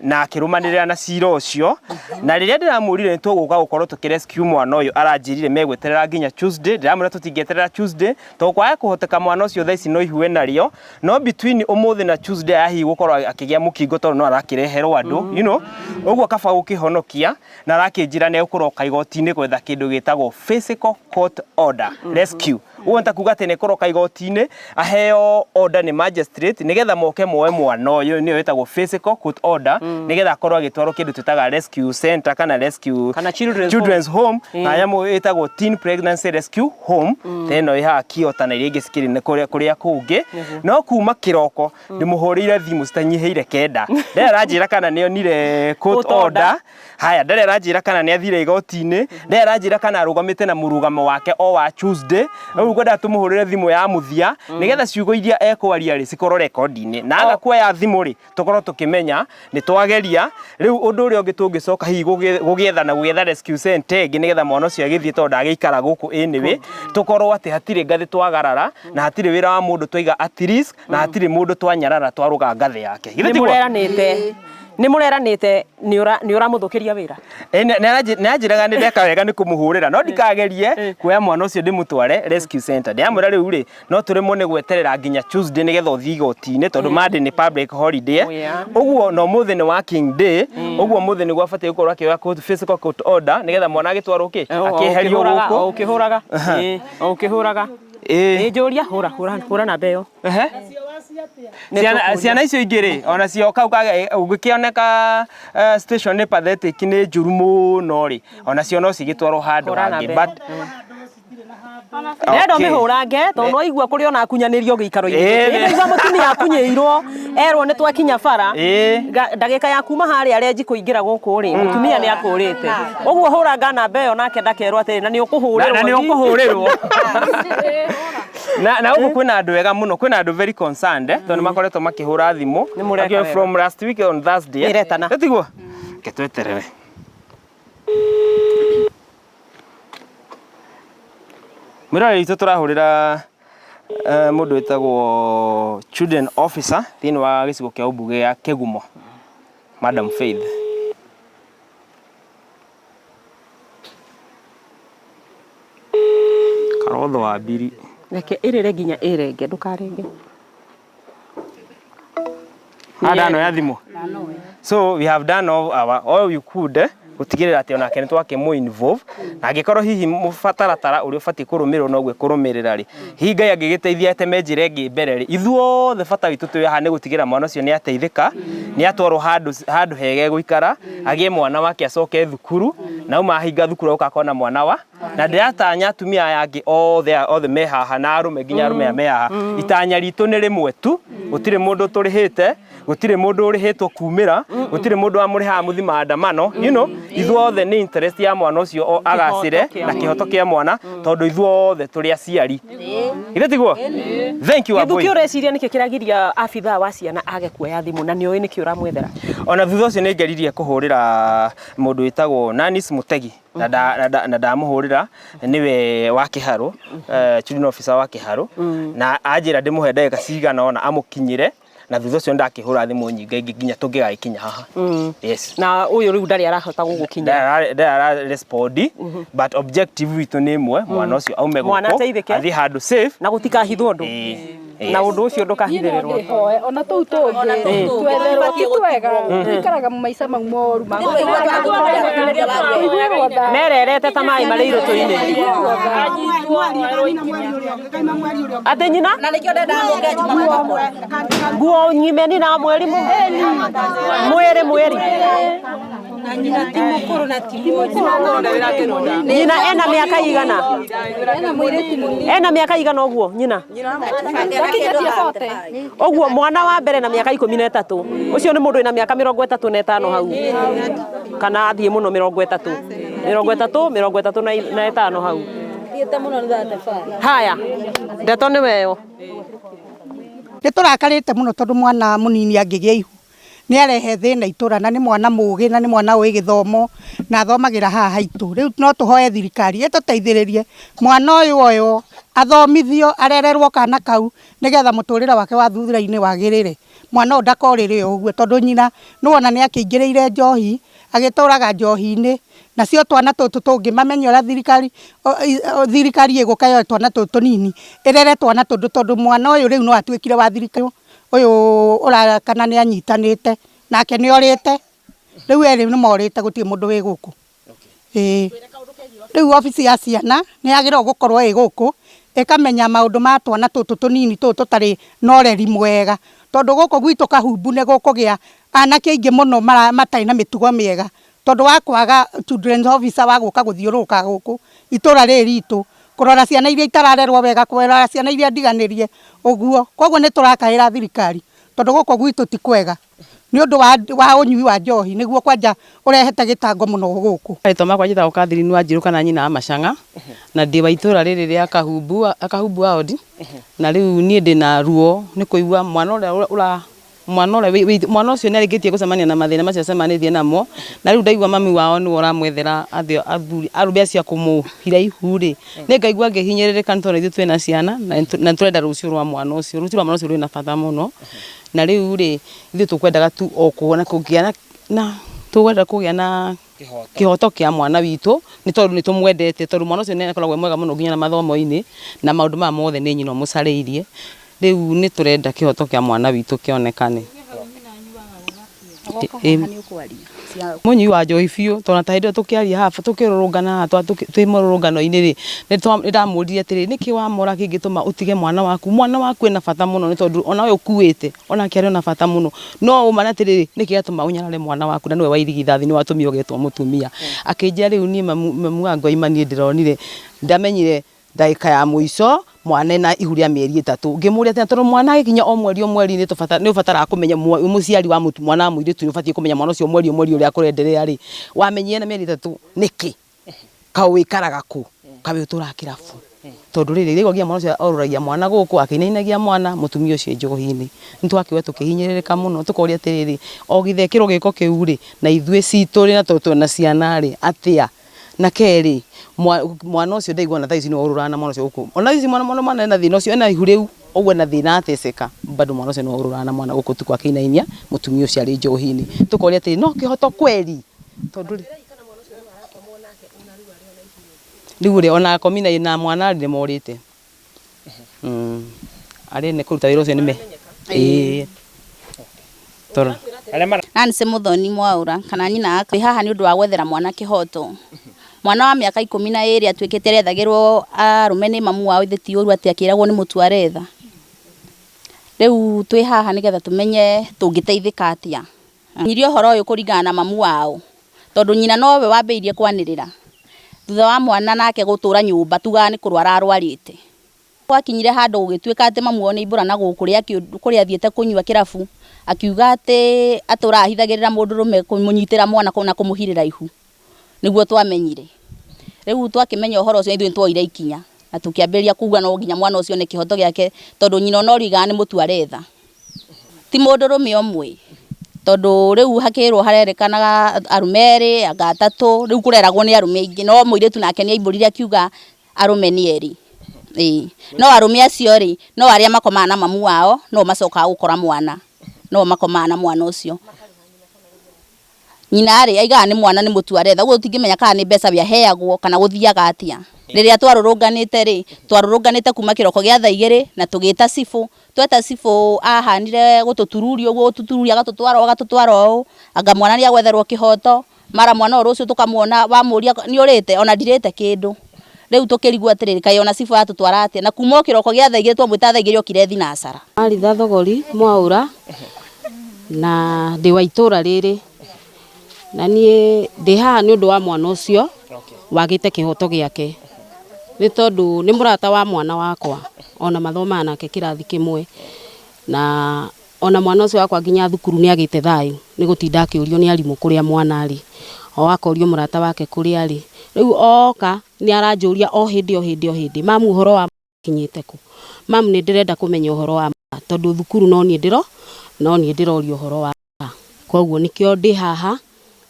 na akĩrũmanĩrĩra na cira ũcio. Na rĩrĩa ndĩramwĩrire nĩ tũgũka gũkorwo tũkĩ rescue mwana ũyũ, aranjĩrire megweterera nginya Tuesday. Ndĩramwĩra tũtingĩeterera Tuesday tondũ kwaga kũhoteka mwana ũcio thaa ici no ihu enarĩo, no between ũmũthĩ na Tuesday aya hihi gũkorwo akĩgĩa mũkingo tondũ no arakĩreherwo andũ, you know, ũguo kaba gũkĩhonokia. Na arakĩnjĩra nĩ egũkũroka igoti-inĩ gwetha kĩndũ gĩtagwo physical court order rescue. Ũguo nĩ ta kuga atĩ nĩ ekũroka igoti-inĩ aheo order nĩ magistrate nĩgetha moke moe mwana ũyũ, nĩyo ĩtagwo physical court order, nĩgetha akorwo agĩtwarwo kĩndũ twĩtaga rescue center kana rescue Kana children's children's home, na nyamũ ĩtagwo teen pregnancy rescue home, ta ĩno ĩ haha Kiota na iria ingĩ cikĩrĩ kũrĩa kũngĩ. No kuma kĩroko ndĩmũhũrĩire thimũ citanyihĩire 9, ndarĩ aranjĩra kana nĩ onire court Court order. order. Haya, ndarĩ aranjĩra kana nĩ athire igoti-inĩ, ndarĩ aranjĩra kana arũgamĩte na mũrũgamo wake o wa Tuesday. Rĩu ngwendaga tũmũhũrĩre thimũ ya mũthia nĩgetha ciugo iria ekwaria rĩ cikorwo rekondi-inĩ, na aga kuoya thimũ rĩ tũkorwo tũkĩmenya nĩ twageria. Rĩu ũndũ ũrĩa ũngĩ tũngĩcoka hihi gũgĩetha na gũgĩetha rescue center ĩngĩ nĩgetha mwana ũcio agĩthiĩ tondũ ndagĩikara gũkũ anyway, tũkorwo atĩ hatirĩ ngathĩ twagarara na hatirĩ wĩra wa mũndũ twaiga at risk na hatirĩ mũndũ twanyarara twarũga ngathĩ yake. Githĩ Nĩ tiguo? mũreranĩte nĩ mũreranĩte nĩ ũramũthũkĩria wĩra. Nĩ anjĩraga nĩ ndeka wega nĩ kũmũhũrĩra, no ndikagerie kuoya mwana ũcio ndĩmũtware rescue center. Ndĩramwĩra rĩu rĩ no tũremwo nĩ gweterera nginya Tuesday nĩgetha ũthiĩ igoti-inĩ tondũ Monday nĩ public holiday. Ũguo na ũmũthĩ nĩ working day, ũguo ũmũthĩ nĩguo abatiĩ gũkorwo akĩoya physical court order nĩgetha mwana agĩtwarwo kĩ? Akĩeherio gũkũ. O ũkĩhũraga. O ũkĩhũraga. Ĩ njũria hũra hũra hũra namba ĩyo. Ciana ciana icio ingĩ rĩ onacio kau ũngĩkĩoneka station nĩ pathetic nĩ njũru mũno rĩ onacio no cigĩtwarwo handũ Hũra hangĩ namba but Ndĩrenda Okay. ũmĩhũrange tondũ no igua kũrĩ ona akunyanĩrio gĩikaro-inĩ Ĩĩ. gĩkĩ. Ndaigua mũtumia akunyĩirwo erwo nĩ twakinya bara. Ĩĩ. Ndagĩka ya kuma harĩa renji kũingĩra gũkũ rĩ mũtumia nĩ akũrĩte. Ũguo hũranga namba ĩyo nake ndakerwo atĩrĩ na nĩ ũkũhũrĩrwo. Na nĩ ũkũhũrĩrwo. Na gũkũ kwĩna andũ ega mũno, kwĩna andũ very concerned tondũ nĩ makoretwo makĩhũra thimũ. Nĩ mũreka Akiuga wega. from last week on Thursday. Nĩretana. Tiguo? Reke tweterere. Mwĩroreri witũ tũrahũrĩra mũndũ wĩtagwo children officer thĩinĩ wa gĩcigo kĩa ũmbunge gĩa Kĩgumo, Madam Faith. Karotho wa mbiri. Reke ĩrĩre nginya ĩrenge ndũkarenge. Ah, ndanoya thimũ. So we have done all our all we could gũtigĩrĩra atĩ onake nĩ twakĩmũ involve, na angĩkorwo hihi mũbataratara ũrĩa ũbatiĩ kũrũmĩrĩrwo noguo ekũrũmĩrĩra rĩ, hihi Ngai angĩgĩteithia ateme njĩra ĩngĩ mbere rĩ, ithuothe bata witũ twĩ haha nĩ gũtigĩrĩra mwana ũcio nĩ ateithĩka, nĩ atwarwo handũ hega egũikara, agĩe mwana wake acoke thukuru, na auma ahinga thukuru agoka akona mwana wa na ndĩratanya atumia aya angĩ othe othe me haha na arũme nginya arũme aya me haha, itanya ritũ nĩ rĩmwe tu, gũtirĩ mũndũ tũrĩhĩte, Gũtirĩ mũndũ ũrĩhĩtwo kumĩra, gũtirĩ mũndũ wamũrĩhaga mũthi maandamano, you know, ithuothe nĩ interest ya mwana ũcio o agacĩre kĩa na kĩhoto kĩa mwana, tondũ ithuothe tũrĩ aciari. Githĩ tiguo? Thank you, Gĩthuki, Wambui. ũreciria nĩkĩ kĩragiria abithaa wa ciana age kuoya thimũ na nĩũĩ nĩkĩ ũramwethera? Ona thutha ũcio nĩ ngeririe kũhũrĩra mũndũ wĩtagwo Nanis Mutegi na ndamũhũrĩra, nĩwe wa Kĩharũ, children officer wa Kĩharũ, na anjĩra ndĩmũhe ndagĩka cigana ũna amũkinyĩre, na thutha ũcio ndakĩhũra thimũ nyingĩ ingĩ nginya tũngĩgagĩkinya haha. Yes. Na ũyũ rĩu ndarĩ arahota gũgũkinyĩra? Ndarĩ respond, but objective witũ nĩ ĩmwe, mwana ũcio aume Mwana gũkũ ateithĩke. athiĩ handũ safe na gũtikahithwo ũndũ, na ũndũ ũcio ndũkahithĩrĩrwo. Ndĩhoe ona tũu tũngĩ twetherwo ti twega, tũikaraga maica mau moru ma kũiguĩrwo tha. Mererete ta maĩ marĩ irũtũ-inĩ. Atĩ nyina Na nĩkĩo ndendaga mũke Jumamothi. Nguo nyime na mweri mwĩrĩ mweri. Nyina ena mĩaka igana? Ena mĩaka igana ũguo nyina? Ũguo mwana wa mbere na mĩaka 13, ũcio nĩ mũndũ wĩna mĩaka 35 hau, kana athiĩ mũno 30, 30, 35 hau. Haya, ndeto nĩ weyo. Nä tå rakarä te må no tondå mwana må nini angä gä a ihu nä arehe thä na itå ra, na nä mwana må gä, na nä mwana å gä thomo na athomagä ra haha haitå. Rä u no tå hoe thirikari ä tå teithä rä rie mwana å yå oywo athomithio, arererwo kana kau nä getha må tå rä re wake wa thutha-inä wagä rä re. Mwana å ndakorä re å guo, tondå nyina nä wona nä akä ingä rä ire njohi, agä tå raga njohi-inä, nacio twana tũtũ tũngĩ mamenye ũrĩa thirikari ĩgũka yoe twana tũtũ tũnini ĩrere twana tũndũ, tondũ mwana ũyũ rĩu no atuĩkire wa thirikari, ũyũ ũrakana nĩ anyitanĩte nake nĩ orĩte, rĩu erĩ nĩ morĩte, gũtirĩ mũndũ wĩ gũkũ. Ĩĩ, rĩu obici ya ciana nĩ yagĩrĩirwo gũkorwo ĩ gũkũ ĩkamenya maũndũ ma twana tũtũ tũnini tũtũ tũtarĩ na ũreri mwega, tondũ gũkũ gwitũ Kahumbu nĩ gũkũgĩa anake aingĩ mũno matarĩ na mĩtugo mĩega, tondũ wa kwaga children's officer wa gũka gũthiũrũrũka gũkũ itũra rĩrĩ ritũ kũrora ciana iria itararerwo wega, kũrora ciana iria ndiganĩrie ũguo. Koguo nĩ tũrakaĩra thirikari tondũ gũkũ gwitũ ti kwega nĩ ũndũ wa ũnyui wa njohi, nĩguo kwanja ũrehete gĩtango mũno gũkũ. Rĩtwa makwa njĩtagwo Catherine Wanjirũ kana nyina wa Macang'a, na ndĩ wa itũra rĩrĩ rĩa Kahumbu, Kahumbu ward, na rĩu niĩ ndĩna ruo nĩ kũigua mwana ũrĩa ũra mwana ũrĩa mwana ũcio nĩ arĩkĩtie gũcemania na mathĩna macio acemanĩtie namo, na rĩu ndaigua mami wao nĩwe ũramwethera athuri arũme acio a kũmũhira ihu rĩ, nĩ ngaigua ngĩhinyĩrĩrĩka nĩ tondũ ithuĩ twĩna ciana na tũrenda rũciũ rwa mwana ũcio, rũciũ rwa mwana ũcio rwĩna bata mũno, na rĩu rĩ ithuĩ tũkwendaga tu o kuona kũgĩa na tũkwenda kũgĩa na kĩhoto kĩa mwana witũ, nĩ tondũ nĩ tũmwendete, tondũ mwana ũcio nĩ akoragwo e mwega mũno nginya na mathomo-inĩ, na maũndũ maya mothe nĩ nyina ũmũcarĩirie. Rĩu nĩ tũrenda kĩhoto kĩa mwana witũ kĩonekane. Mũnyui wa njohi biũ, tondũ ta hĩndĩ ĩyo tũkĩaria haha tũkĩrũrũngana haha twĩ mũrũrũngano-inĩ rĩ, nĩ ndamũririe atĩrĩrĩ, nĩkĩ wamora kĩngĩtũma ũtige mwana waku? Mwana waku ena bata mũno nĩ tondũ ona we ũkuĩte onake arĩ ona bata mũno, no ũma nĩ atĩrĩrĩ, nĩkĩ gĩatũma ũnyarare mwana waku na nĩwe wa irigithathi, nĩwe watũmire ũgetwo mũtumia? Akĩnjĩra rĩu niĩ mamu wa Ngoima niĩ ndĩronire, ndamenyire ndagĩka ya mũico mwana ena ihu rĩa mĩeri 3. Ngĩmũria atĩ tondũ mwana agĩkinya o mweri o mweri nĩ ũbataraga kũmenya mũciari wa mwana wa mũirĩtu nĩ ũbatiĩ kũmenya mwana ũcio mweri o mweri ũrĩa akũrenderea rĩ, wamenyire na mĩeri 3 nĩkĩ? Kaĩ wĩikaraga kũ? Kaĩ ũtũraga kĩrabu? Tondũ rĩrĩ rĩu nginya mwana ũcio orũragia mwana gũkũ akĩinainagia mwana, mũtumia ũcio e njohi-inĩ. Nĩ twakĩigua tũkĩhinyĩrĩrĩka mũno, tũkoria atĩrĩrĩ, o githekĩrwo gĩko kĩu rĩ, na ithuĩ citũ rĩ, na tondũ twĩna ciana rĩ, atĩa? Na kerĩ, mwana ũcio ndaigua ona thaa ici nĩwe ũrũraga na mwana ũcio gũkũ. Ona thaa ici mwana ena thĩna ũcio, ena ihu rĩu, ũguo ena thĩna ateceka, bado mwana ũcio nĩwe ũrũraga na mwana gũkũ ũtukũ akĩinainia, mũtumia ũcio arĩ njohi-inĩ. Tũkoria atĩrĩ, no kĩhoto kweri? Tondũ rĩ, rĩu rĩ, ona akomi na mwana rĩ, nĩ morĩte. Arĩa ene kũruta wĩra ũcio nĩ me. Ĩĩ. Toro. Nancy Muthoni Mwaura kana nyina aka haha nĩ ũndũ wa gwethera mwana kĩhoto. Mwana wa mĩaka 12 atuĩkĩte arethagĩrwo arũme nĩ mamu wao, ithe ti ũru atĩ akĩragwo nĩ mũtu aretha. Rĩu twĩ haha nĩgetha tũmenye tũngĩteithĩka atĩa. Nyirie ũhoro ũyũ kũringana na mamu wao, tondũ nyina nowe wambĩrĩirie kwanĩrĩra thutha wa mwana nake gũtũra nyũmba, tugaga nĩ kũrwara arwarĩte. Gwakinyire handũ gũgĩtuĩka atĩ mamu wao nĩ aimbũra na gũkũ kũrĩa athiĩte kũnyua kĩrabu, Akiuga atĩ atũraga ahithagĩrĩra mũndũrũme kũmũnyitĩra mwana na kũmũhirĩra ihu. Nĩguo twamenyire. Rĩu twakĩmenya ũhoro ũcio ithuĩ nĩtwoire ikinya na tũkĩambĩrĩria kuga no nginya mwana ũcio one kĩhoto gĩake tondũ nyina ona ũrĩa oigaga nĩ mũtu aretha. Ti mũndũrũme ũmwe tondũ rĩu hakĩrwo harerĩkanaga arũme erĩ anga atatũ, rĩu kũreragwo nĩ arũme aingĩ no mũirĩtu nake nĩ aimbũrire akiuga arũme nĩ erĩ. Ĩĩ no arũme acio rĩ no arĩa makomaga na mamu wao no macokaga gũkora mwana, no makomaga na mwana ũcio. Nyina rĩ aigaga nĩ mwana nĩ mũtu aretha, ũguo tũtingĩmenya kana nĩ mbeca we aheagwo kana gũthiaga atĩa. Rĩrĩa twarũrũnganĩte rĩ, twarũrũnganĩte kuma kĩroko gĩa thaa igĩrĩ na tũgĩta cibũ, tweta cibũ ahanire gũtũtururia ũguo gũtũtururia agatũtwara ũũ agatũtwara ũũ, anga mwana nĩ agwetherwo kĩhoto, mara mwana ũyũ rũciũ tũkamuona wamũria nĩ ũrĩte ona ndirĩte kĩndũ. Rĩu tũkĩrigwo atĩrĩrĩ kaĩ ona cibũ aratũtwara atĩa, na kuma o kĩroko gĩa thaa igĩrĩ twamwĩta thaa igĩrĩ okire thinacara. Maritha Thogori Mwaũra na ndĩ wa itũra rĩrĩ na niĩ ndĩ haha nĩ ũndũ wa mwana ũcio wagĩte kĩhoto gĩake nĩ tondũ nĩ mũrata wa mwana wakwa ona mathomaga nake kĩrathi kĩmwe na ona mwana ũcio wakwa nginya thukuru nĩ agĩte thayũ nĩ gũtinda akĩũrio nĩ arimũ kũrĩa mwana arĩ o akorio mũrata wake kũrĩa arĩ rĩu oka nĩ aranjũria o hĩndĩ o hĩndĩ o hĩndĩ mamu ũhoro wa kinyĩte kũ mamu nĩ ndĩrenda kũmenya ũhoro wa tondũ thukuru no niĩ ndĩro no niĩ ndĩrorio ũhoro wa koguo nĩkĩo ndĩ haha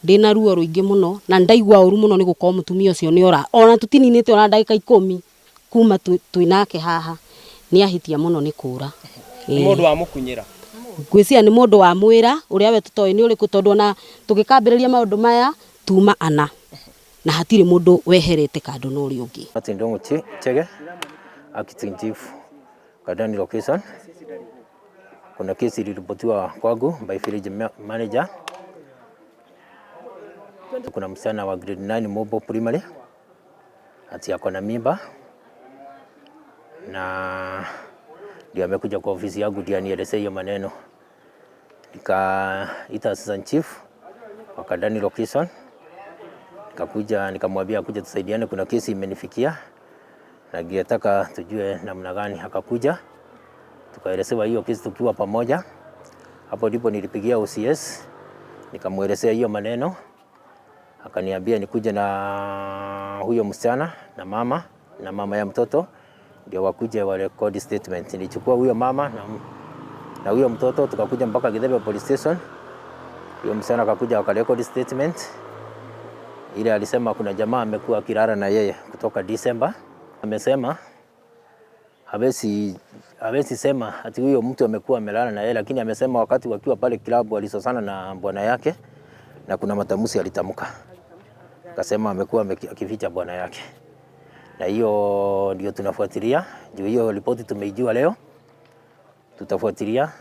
ndĩna ruo rũingĩ mũno na ndaigua ũru mũno nĩ gũkorwo mũtumia ũcio nĩ ora ona tũtininĩte ona ndagĩka ikũmi kuma twĩ nake haha nĩ ahĩtia mũno nĩ kũra. Nĩ mũndũ wamũkunyĩra? Ngwĩciria nĩ mũndũ wamwĩra ũrĩa we tũtoĩ nĩ ũrĩkũ tondũ ona tũgĩkambĩrĩria maũndũ maya tuma ana na hatirĩ mũndũ weherete kando na ũrĩa ũngĩ. Martin Ndung'u Chege, acting chief Kandani location. Kuna kesi iliripotiwa kwangu by village manager. Kuna msichana wa grade 9 Mobo Primary ati ako na mimba na ndio amekuja kwa ofisi yangu ndio anielezee hiyo maneno. Nikaita assistant chief wa Kandani location, nikakuja nikamwambia akuje tusaidiane, kuna kesi imenifikia na ningetaka tujue namna gani. Akakuja tukaelezewa hiyo kesi tukiwa pamoja. Hapo ndipo nilipigia OCS nikamwelezea hiyo maneno, akaniambia nikuje na huyo msichana na mama ya mtoto ndio wakuje wa record statement. Nilichukua huyo mama na huyo mtoto tukakuja mpaka Githebe police station. Huyo msichana akakuja akarecord statement ile, alisema kuna jamaa amekuwa akilala na yeye kutoka December. Amesema hawezi sema ati huyo mtu amekuwa amelala na yeye, lakini amesema wakati wakiwa pale klabu alisosana na bwana yake na kuna matamshi alitamka, akasema amekuwa akificha bwana yake, na hiyo ndio tunafuatilia. Juu hiyo ripoti tumeijua leo, tutafuatilia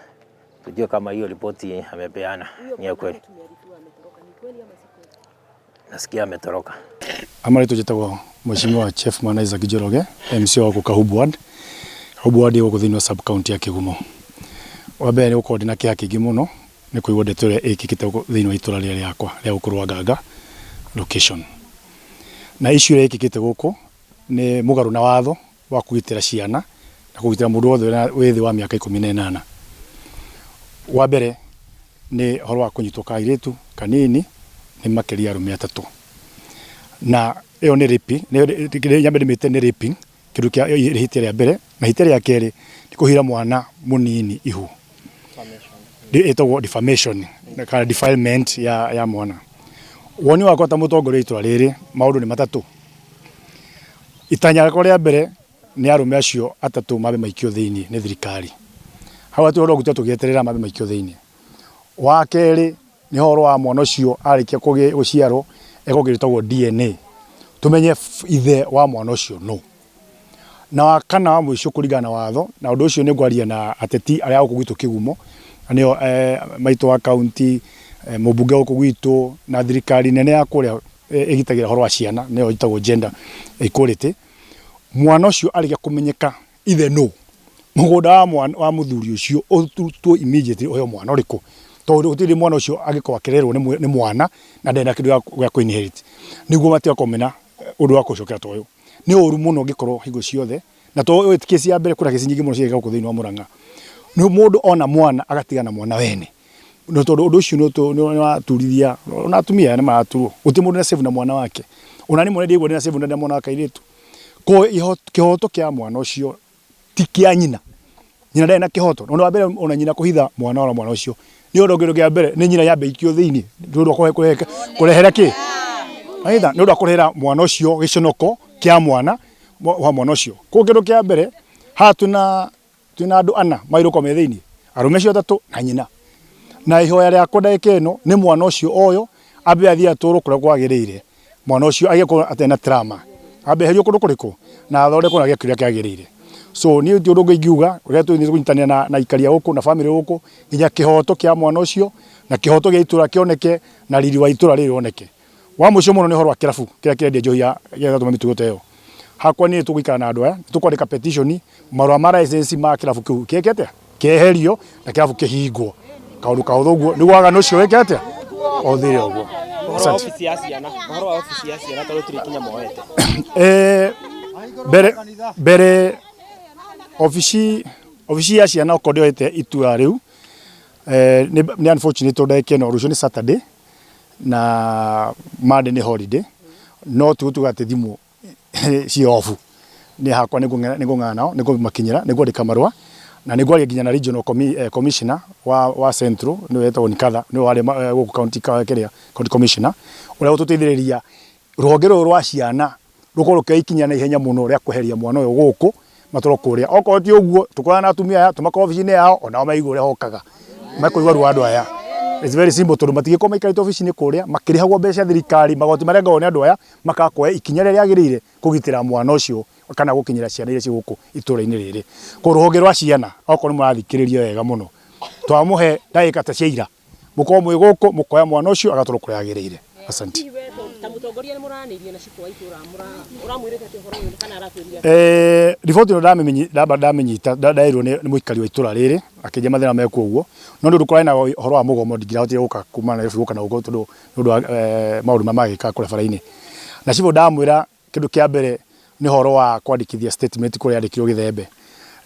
tujue kama hiyo ripoti amepeana ni ya kweli. Nasikia ametoroka. Amarĩtwo njĩtagwo Mheshimiwa Chief Mwana Isaac Njoroge, MC wa gũkũ Kahubu Ward. Kahubu Ward ĩ gũkũ thĩinĩ wa sub county ya Kĩgumo. Wa mbere nĩ gũkorwo ndĩna kĩeha kĩingĩ mũno nĩ kũigua ndeto ĩrĩa ĩkĩkĩte gũkũ thĩinĩ wa itũra rĩrĩa rĩakwa rĩa gũkũ Rwanganga location. Na issue ĩrĩa ĩkĩkĩte gũkũ nĩ mũgarũ na watho wa kũgitĩra ciana na kũgitĩra mũndũ wothe wĩ thĩ wa mĩaka 18. Wa mbere nĩ ũhoro wa kũnyitwo ka airĩtu kanini nĩ makĩria arũme atatũ. Na ĩyo nĩ raping, nyambe ndĩmĩte nĩ raping, kĩndũ kĩa ihĩtia rĩa mbere, na ihĩtia rĩa kerĩ nĩ kũhira mwana mũnini ihu. Ĩtagwo defamation kana defilement ya mwana. Woni wakwa ta mũtongoria wa itũra rĩrĩ, maũndũ nĩ matatũ. Itanya rĩakwa rĩa mbere nĩ arũme acio atatũ mambe maikio thĩinĩ nĩ thirikari. Hau hatirĩ ũhoro wa gũtinda tũgĩeterera mambe maikio thĩinĩ. Wa kerĩ nĩ ũhoro wa mwana ũcio arĩkia gũciarwo ekwo kĩndũ gĩtagwo DNA, tũmenye ithe wa mwana ũcio nũ. Na wa kana wa mũico kũringana na watho, na ũndũ ũcio nĩ ngwaria na ateti arĩa a gũkũ gwitũ Kĩgumo, na nĩo maitũ wa kaunti, mũmbunge gũkũ gwitũ, na thirikari nene ya kũrĩa ĩgitagĩra ũhoro wa ciana, nĩyo ĩtagwo gender equality. Mwana ũcio arĩkia kũmenyeka ithe nũ, mũgũnda wa mwana wa mũthuri ũcio ũrutwo immediately ũheo mwana ũrĩkũ, tondũ gũtirĩ mwana ũcio angĩkorwo akĩrerwo nĩ mwana na ndarĩ na kĩndũ gĩa kũ inherit, nĩguo matigakorwo mena ũndũ wa gũcokera ta ũyũ. Nĩ ũru mũno ũngĩkorwo hingo ciothe, na to ĩyo ti kesi ya mbere, kwĩna kesi nyingĩ mũno cirekĩka gũkũ thĩinĩ wa Murang'a. Nĩ mũndũ ona mwana agatigana na mwana wene. No tondũ ũndũ ũcio nĩ waturithia ona atumia aya nĩ maraturwo. Gũtirĩ mũndũ na save na mwana wake. Ona niĩ mwene ndiaigua ndĩna save na mwana wa kairĩtu. Koguo kĩhoto kĩa mwana ũcio ti kĩa nyina. Nyina ndarĩ na kĩhoto. Na ũndũ wa mbere ona nyina kũhitha mwana wa mwana ũcio nĩ ũndũ kĩndũ kĩa mbere nĩ nyina yambe ikio thĩinĩ nĩ ũndũ wa kũrehera kĩ? Nĩ ũndũ wa kũrehera mwana ũcio gĩconoko kĩa mwana wa mwana ũcio. Koguo kĩndũ kĩa mbere haha twĩna twĩna andũ ana magĩrĩirwo gũkorwo me thĩinĩ, arũme acio atatũ na nyina. Na ihoya rĩakwa ndagĩka ĩno nĩ mwana ũcio oyo ambe athiĩ atwarwo kũrĩa kwagĩrĩire, mwana ũcio agĩkorwo atarĩ na trauma, ambe eherio kũndũ kũrĩkũ na athondekwo na agĩe kĩrĩa kĩagĩrĩire. So niĩ ti ũndũ ũngĩ ingiuga, ũrĩa tũgĩthiĩ kũnyitanĩra na aikari a gũkũ na bamĩrĩ gũkũ nginya kĩhoto kĩa mwana ũcio na kĩhoto gĩa itũra kĩoneke na riri wa itũra rĩrĩ woneke. Wa mũico mũno nĩ ũhoro wa kĩrabu kĩrĩa kĩrendia njohi ya gĩgatũma mĩtugo ta ĩyo. Hakwa niĩ tũgũikara na andũ aya, nĩ tũkwandĩka petition marũa ma license ma kĩrabu kĩu kĩke atĩa? Kĩeherio na kĩrabu kĩhingwo. Kaũndũ kahũthũ ũguo nĩguo waganu ũcio wĩke atĩa? Ũthire ũguo. Ũhoro wa Asante. obici ya ciana, ũhoro wa obici ya ciana tondũ tũrĩ kinya moete. Eh, mbere mbere obici obici ya ciana okorwo ndĩoete itua rĩu eh, nĩ nĩ unfortunate tondũ ndagĩka ĩno rũciũ nĩ Saturday na Monday nĩ holiday no ti gũtuga atĩ thimũ ciĩ off nĩ hakwa nĩ ngũng'ang'ana nao nĩ ngũmakinyĩra nĩ ngwandĩka marũa na nĩ ngwaria nginya na regional commissioner wa Central nĩwe wetagwo Nkatha nĩwe warĩ gũkũ county kĩrĩa county commissioner ũrĩa ũgũtũteithĩrĩria rũhonge rũrũ rwa ciana rũkorwo rũkĩoya ikinya na ihenya mũno rĩa kweheria mwana ũyũ gũkũ matwarwo kũrĩa. Okorwo ti ũguo tũkorane na atumia aya tũmakore obici-inĩ yao onao maigue ũrĩa hokaga mekũigua ruo andũ aya. It's very simple tondũ matingĩkorwo maikarĩte obici-inĩ kũrĩa makĩrĩhagwo mbeca cia thirikari magoti marengagwo nĩ andũ aya makaga kuoya ikinya rĩrĩa rĩagĩrĩire kũgitĩra mwana ũcio kana gũkinyĩra ciana iria ciĩ gũkũ itũra-inĩ rĩrĩ. Koguo rũhonge rwa ciana okorwo nĩ mũrathikĩrĩria wega mũno twamũhe ndagĩka ta cia ira mũkorwo mwĩ gũkũ mũkoya mwana ũcio agatwarwo kũrĩa agĩrĩire. Asante. Hihi we ta mũtongoria nĩ mũranĩirie na cibũ wa itũra ũramwĩrĩte atĩ ũhoro ũyũ kana arakwĩrire atĩa? Eh, riboti ĩno ndamĩmenyita ndamĩnyita ndaĩrwo nĩ mũikari wa itũra rĩrĩ akĩnjia mathĩna mekuo ũguo no nĩ ũndũ kũrarĩ na ũhoro wa mũgomo ndingĩrahotire gũka kuma Nairobi gũka na gũkũ tondũ nĩ ũndũ wa maũndũ marĩa magĩkaga kũrĩa bara-inĩ. Na cibũ ndamwĩra kĩndũ kĩa mbere nĩ ũhoro wa kwandĩkithia statement kũrĩa yandĩkirwo Gĩthembe.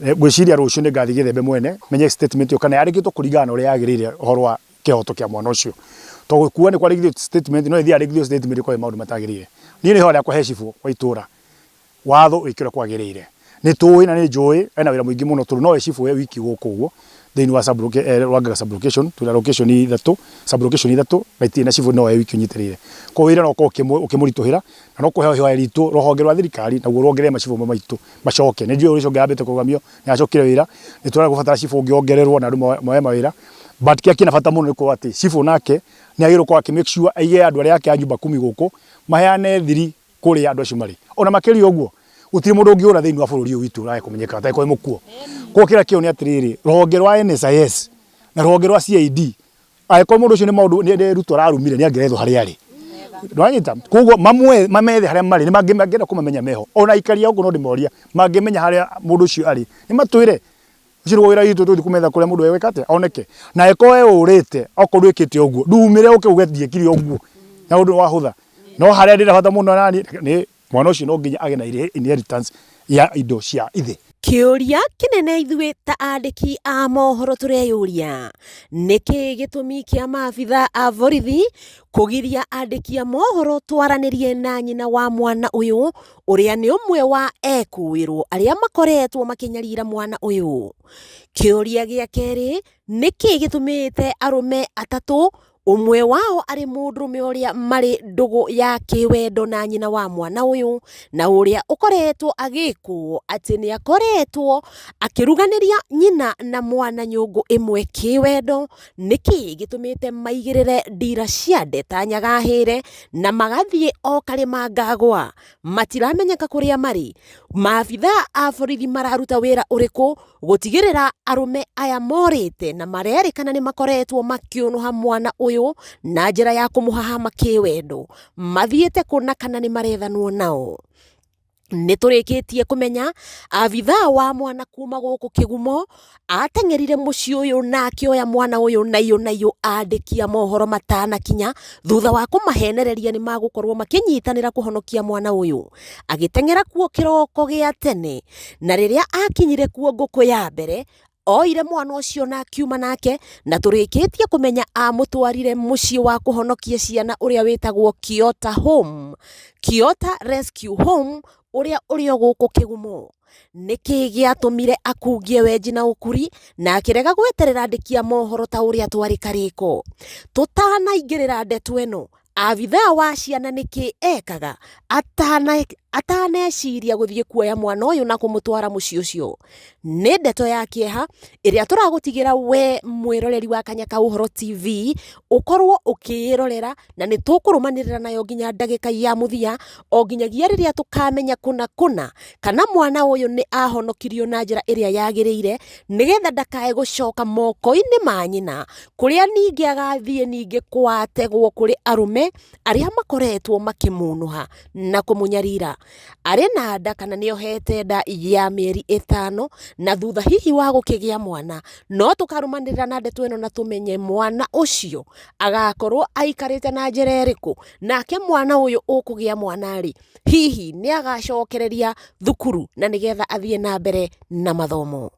Ngwĩciria rũciũ nĩ ngathiĩ Gĩthembe mwene menye statement ĩyo kana yandĩkĩtwo kũringana na ũrĩa yagĩrĩire ũhoro wa kĩhoto kĩa mwana ũcio. Tondũ kuga nĩ kwandĩkithio statement no ĩthiĩ yandĩkithio statement ĩkorwo ĩ maũndũ matagĩrĩire. Niĩ nĩ ihoya rĩakwa he cibũ wa itũra watho wĩke ũrĩa kwagĩrĩire. Nĩ tũĩ na nĩ njũĩ ena wĩra mũingĩ mũno tondũ nowe cibũ e wiki gũkũ ũguo thĩinĩ wa Rwanganga sub location, twĩna location ithatũ, sub location ithatũ na itirĩ na cibũ nowe wiki ũnyitĩrĩire. Koguo wĩra no ũkorwo ũkĩmũritũhĩra na no kũhe ihoya ritũ rũhonge rwa thirikari naguo ruongerere macibũ maitũ macoke. Nĩ njũĩ ũcio ũngĩ ambĩte kũrũgamio nĩ acokire wĩra, nĩ tũrenda gũbatara cibũ ũngĩ ongererwo na andũ moe mawĩra but kĩrĩa kĩna bata mũno nĩ kuga atĩ cibũ nake nĩ agĩrĩirwo gũkorwo akĩ make sure aige andũ arĩa ake a nyumba kumi gũkũ maheane thiri kũrĩa andũ acio marĩ. Ona makĩria ũguo, gũtirĩ mũndũ ũngĩũra thĩinĩ wa bũrũri ũyũ witũ ũrage kũmenyeka atangĩkorwo wĩ mũkuo. Koguo kĩrĩa kĩo nĩ atĩrĩrĩ, rũhonge rwa NSIS na rũhonge rwa CID, angĩkorwo mũndũ ũcio nĩ maũndũ nĩ Ruto ararumire nĩ angĩrethwo harĩa arĩ. Nĩwanyita? Koguo mamethe harĩa marĩ, nĩ mangĩenda kũmamenya meho. Ona aikari a gũkũ no ndĩmoria, mangĩmenya harĩa mũndũ ũcio arĩ, nĩ matwĩre. Ũcio nĩguo wĩra witũ tũgũthiĩ kũmetha kũrĩa mũndũ egwĩka atĩa oneke. Na angĩkorwo we ũrĩte okorwo ndwĩkĩte ũguo ndumĩre ũke uge ndiekire ũguo na ũndũ wahũtha. No harĩa ndĩna bata mũno naniĩ nĩ mwana ũcio no nginya agĩe na inheritance ya indo cia ithe. Kĩũria kĩnene ithuĩ ta andĩki a mohoro tũreyũria, nĩkĩ gĩtũmi kĩa maabitha a borithi kũgiria andĩki a mohoro twaranĩrie na nyina wa mwana ũyũ ũrĩa nĩ ũmwe wa ekũĩrwo arĩa makoretwo makĩnyarira mwana ũyũ. Kĩũria gĩa kerĩ, nĩkĩ gĩtũmĩte arũme atatũ, ũmwe wao arĩ mũndũrũme ũrĩa marĩ ndũgũ ya kĩwendo na nyina wa mwana ũyũ, na ũrĩa ũkoretwo agĩkwo atĩ nĩ akoretwo akĩruganĩria nyina na mwana nyũngũ ĩmwe kĩwendo, Nĩkĩ gĩtũmĩte maigĩrĩre ndira cia ndeta Nyagahĩre na magathiĩ o karĩma ngagwa? Matiramenyeka kũrĩa marĩ. Maabithaa a borithi mararuta wĩra ũrĩkũ gũtigĩrĩra arũme aya morĩte na marerĩkana nĩ makoretwo makĩũnũha mwana ũyũ na njĩra ya kũmũhahama kĩwendo mathiĩte kũ na kana nĩ marethanwo nao? Nĩ tũrĩkĩtie kũmenya abithaa wa mwana kuma gũkũ Kĩgumo ateng'erire mũciĩ ũyũ na akĩoya mwana ũyũ naiyũ naiyũ andĩki a mohoro matanakinya thutha wa kũmahenereria nĩ magũkorwo makĩnyitanĩra kũhonokia mwana ũyũ. Agĩteng'era kuo kĩroko gĩa tene na rĩrĩa akinyire kuo ngũkũ ya mbere Oire mwana ũcio na akiuma nake na tũrĩkĩtie kũmenya amũtwarire mũciĩ wa kũhonokia ciana ũrĩa wĩtagwo Kiota Home, Kiota Rescue Home ũrĩa ũrĩ o gũkũ Kĩgumo. Nĩkĩ gĩatũmire akungie wenji na ũkuri na akĩrega gweterera andĩki a mohoro ta ũrĩa twarĩ karĩko? Tũtanaingĩrĩra ndeto ĩno, abithaa wa ciana nĩkĩ ekaga atana ataneciria gũthiĩ kuoya mwana ũyũ na kũmũtwara mũciĩ ũcio? Nĩ ndeto ya kĩeha ĩrĩa tũragũtigĩra we mwĩroreri wa Kanya ka Ũhoro TV ũkorwo ũkĩĩrorera na nĩ tũkũrũmanĩrĩra nayo nginya ndagĩka ya mũthia o nginyagia rĩrĩa tũkamenya kũna kũna kana mwana ũyũ nĩ ahonokirio na njĩra ĩrĩa yagĩrĩire nĩgetha ndakae gũcoka moko-inĩ ma nyina kũrĩa ningĩ agathiĩ ningĩ kwategwo kũrĩ arũme arĩa makoretwo makĩmũnũha na kũmũnyarira. Arĩ na nda kana nĩohete nda ya mĩeri ĩtano na thutha hihi wa gũkĩgĩa mwana no tũkarũmanĩrĩra na ndeto ĩno na tũmenye mwana ũcio agakorwo aikarĩte na njĩra ĩrĩkũ, nake mwana ũyũ ũkũgĩa mwana rĩ, hihi nĩ agacokereria thukuru na nĩgetha athiĩ na mbere na mathomo.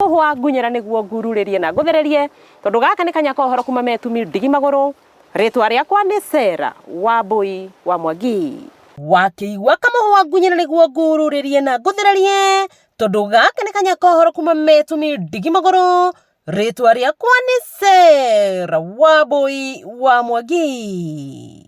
Mũhwa ngunyĩra nĩguo ngururĩrie na ngũthererie tondũ gaka nĩ kanya ka ũhoro kuma Metumi ndigi magũrũ. Rĩtwa rĩakwa nĩ Sarah Wambui wa Mwangi. Wakĩigua kamũhwa ngunyĩra nĩguo ngururĩrie na ngũthererie tondũ gaka nĩ kanya ka ũhoro kuma Metumi ndigi magũrũ. Rĩtwa rĩakwa nĩ Sarah Wambui wa Mwangi.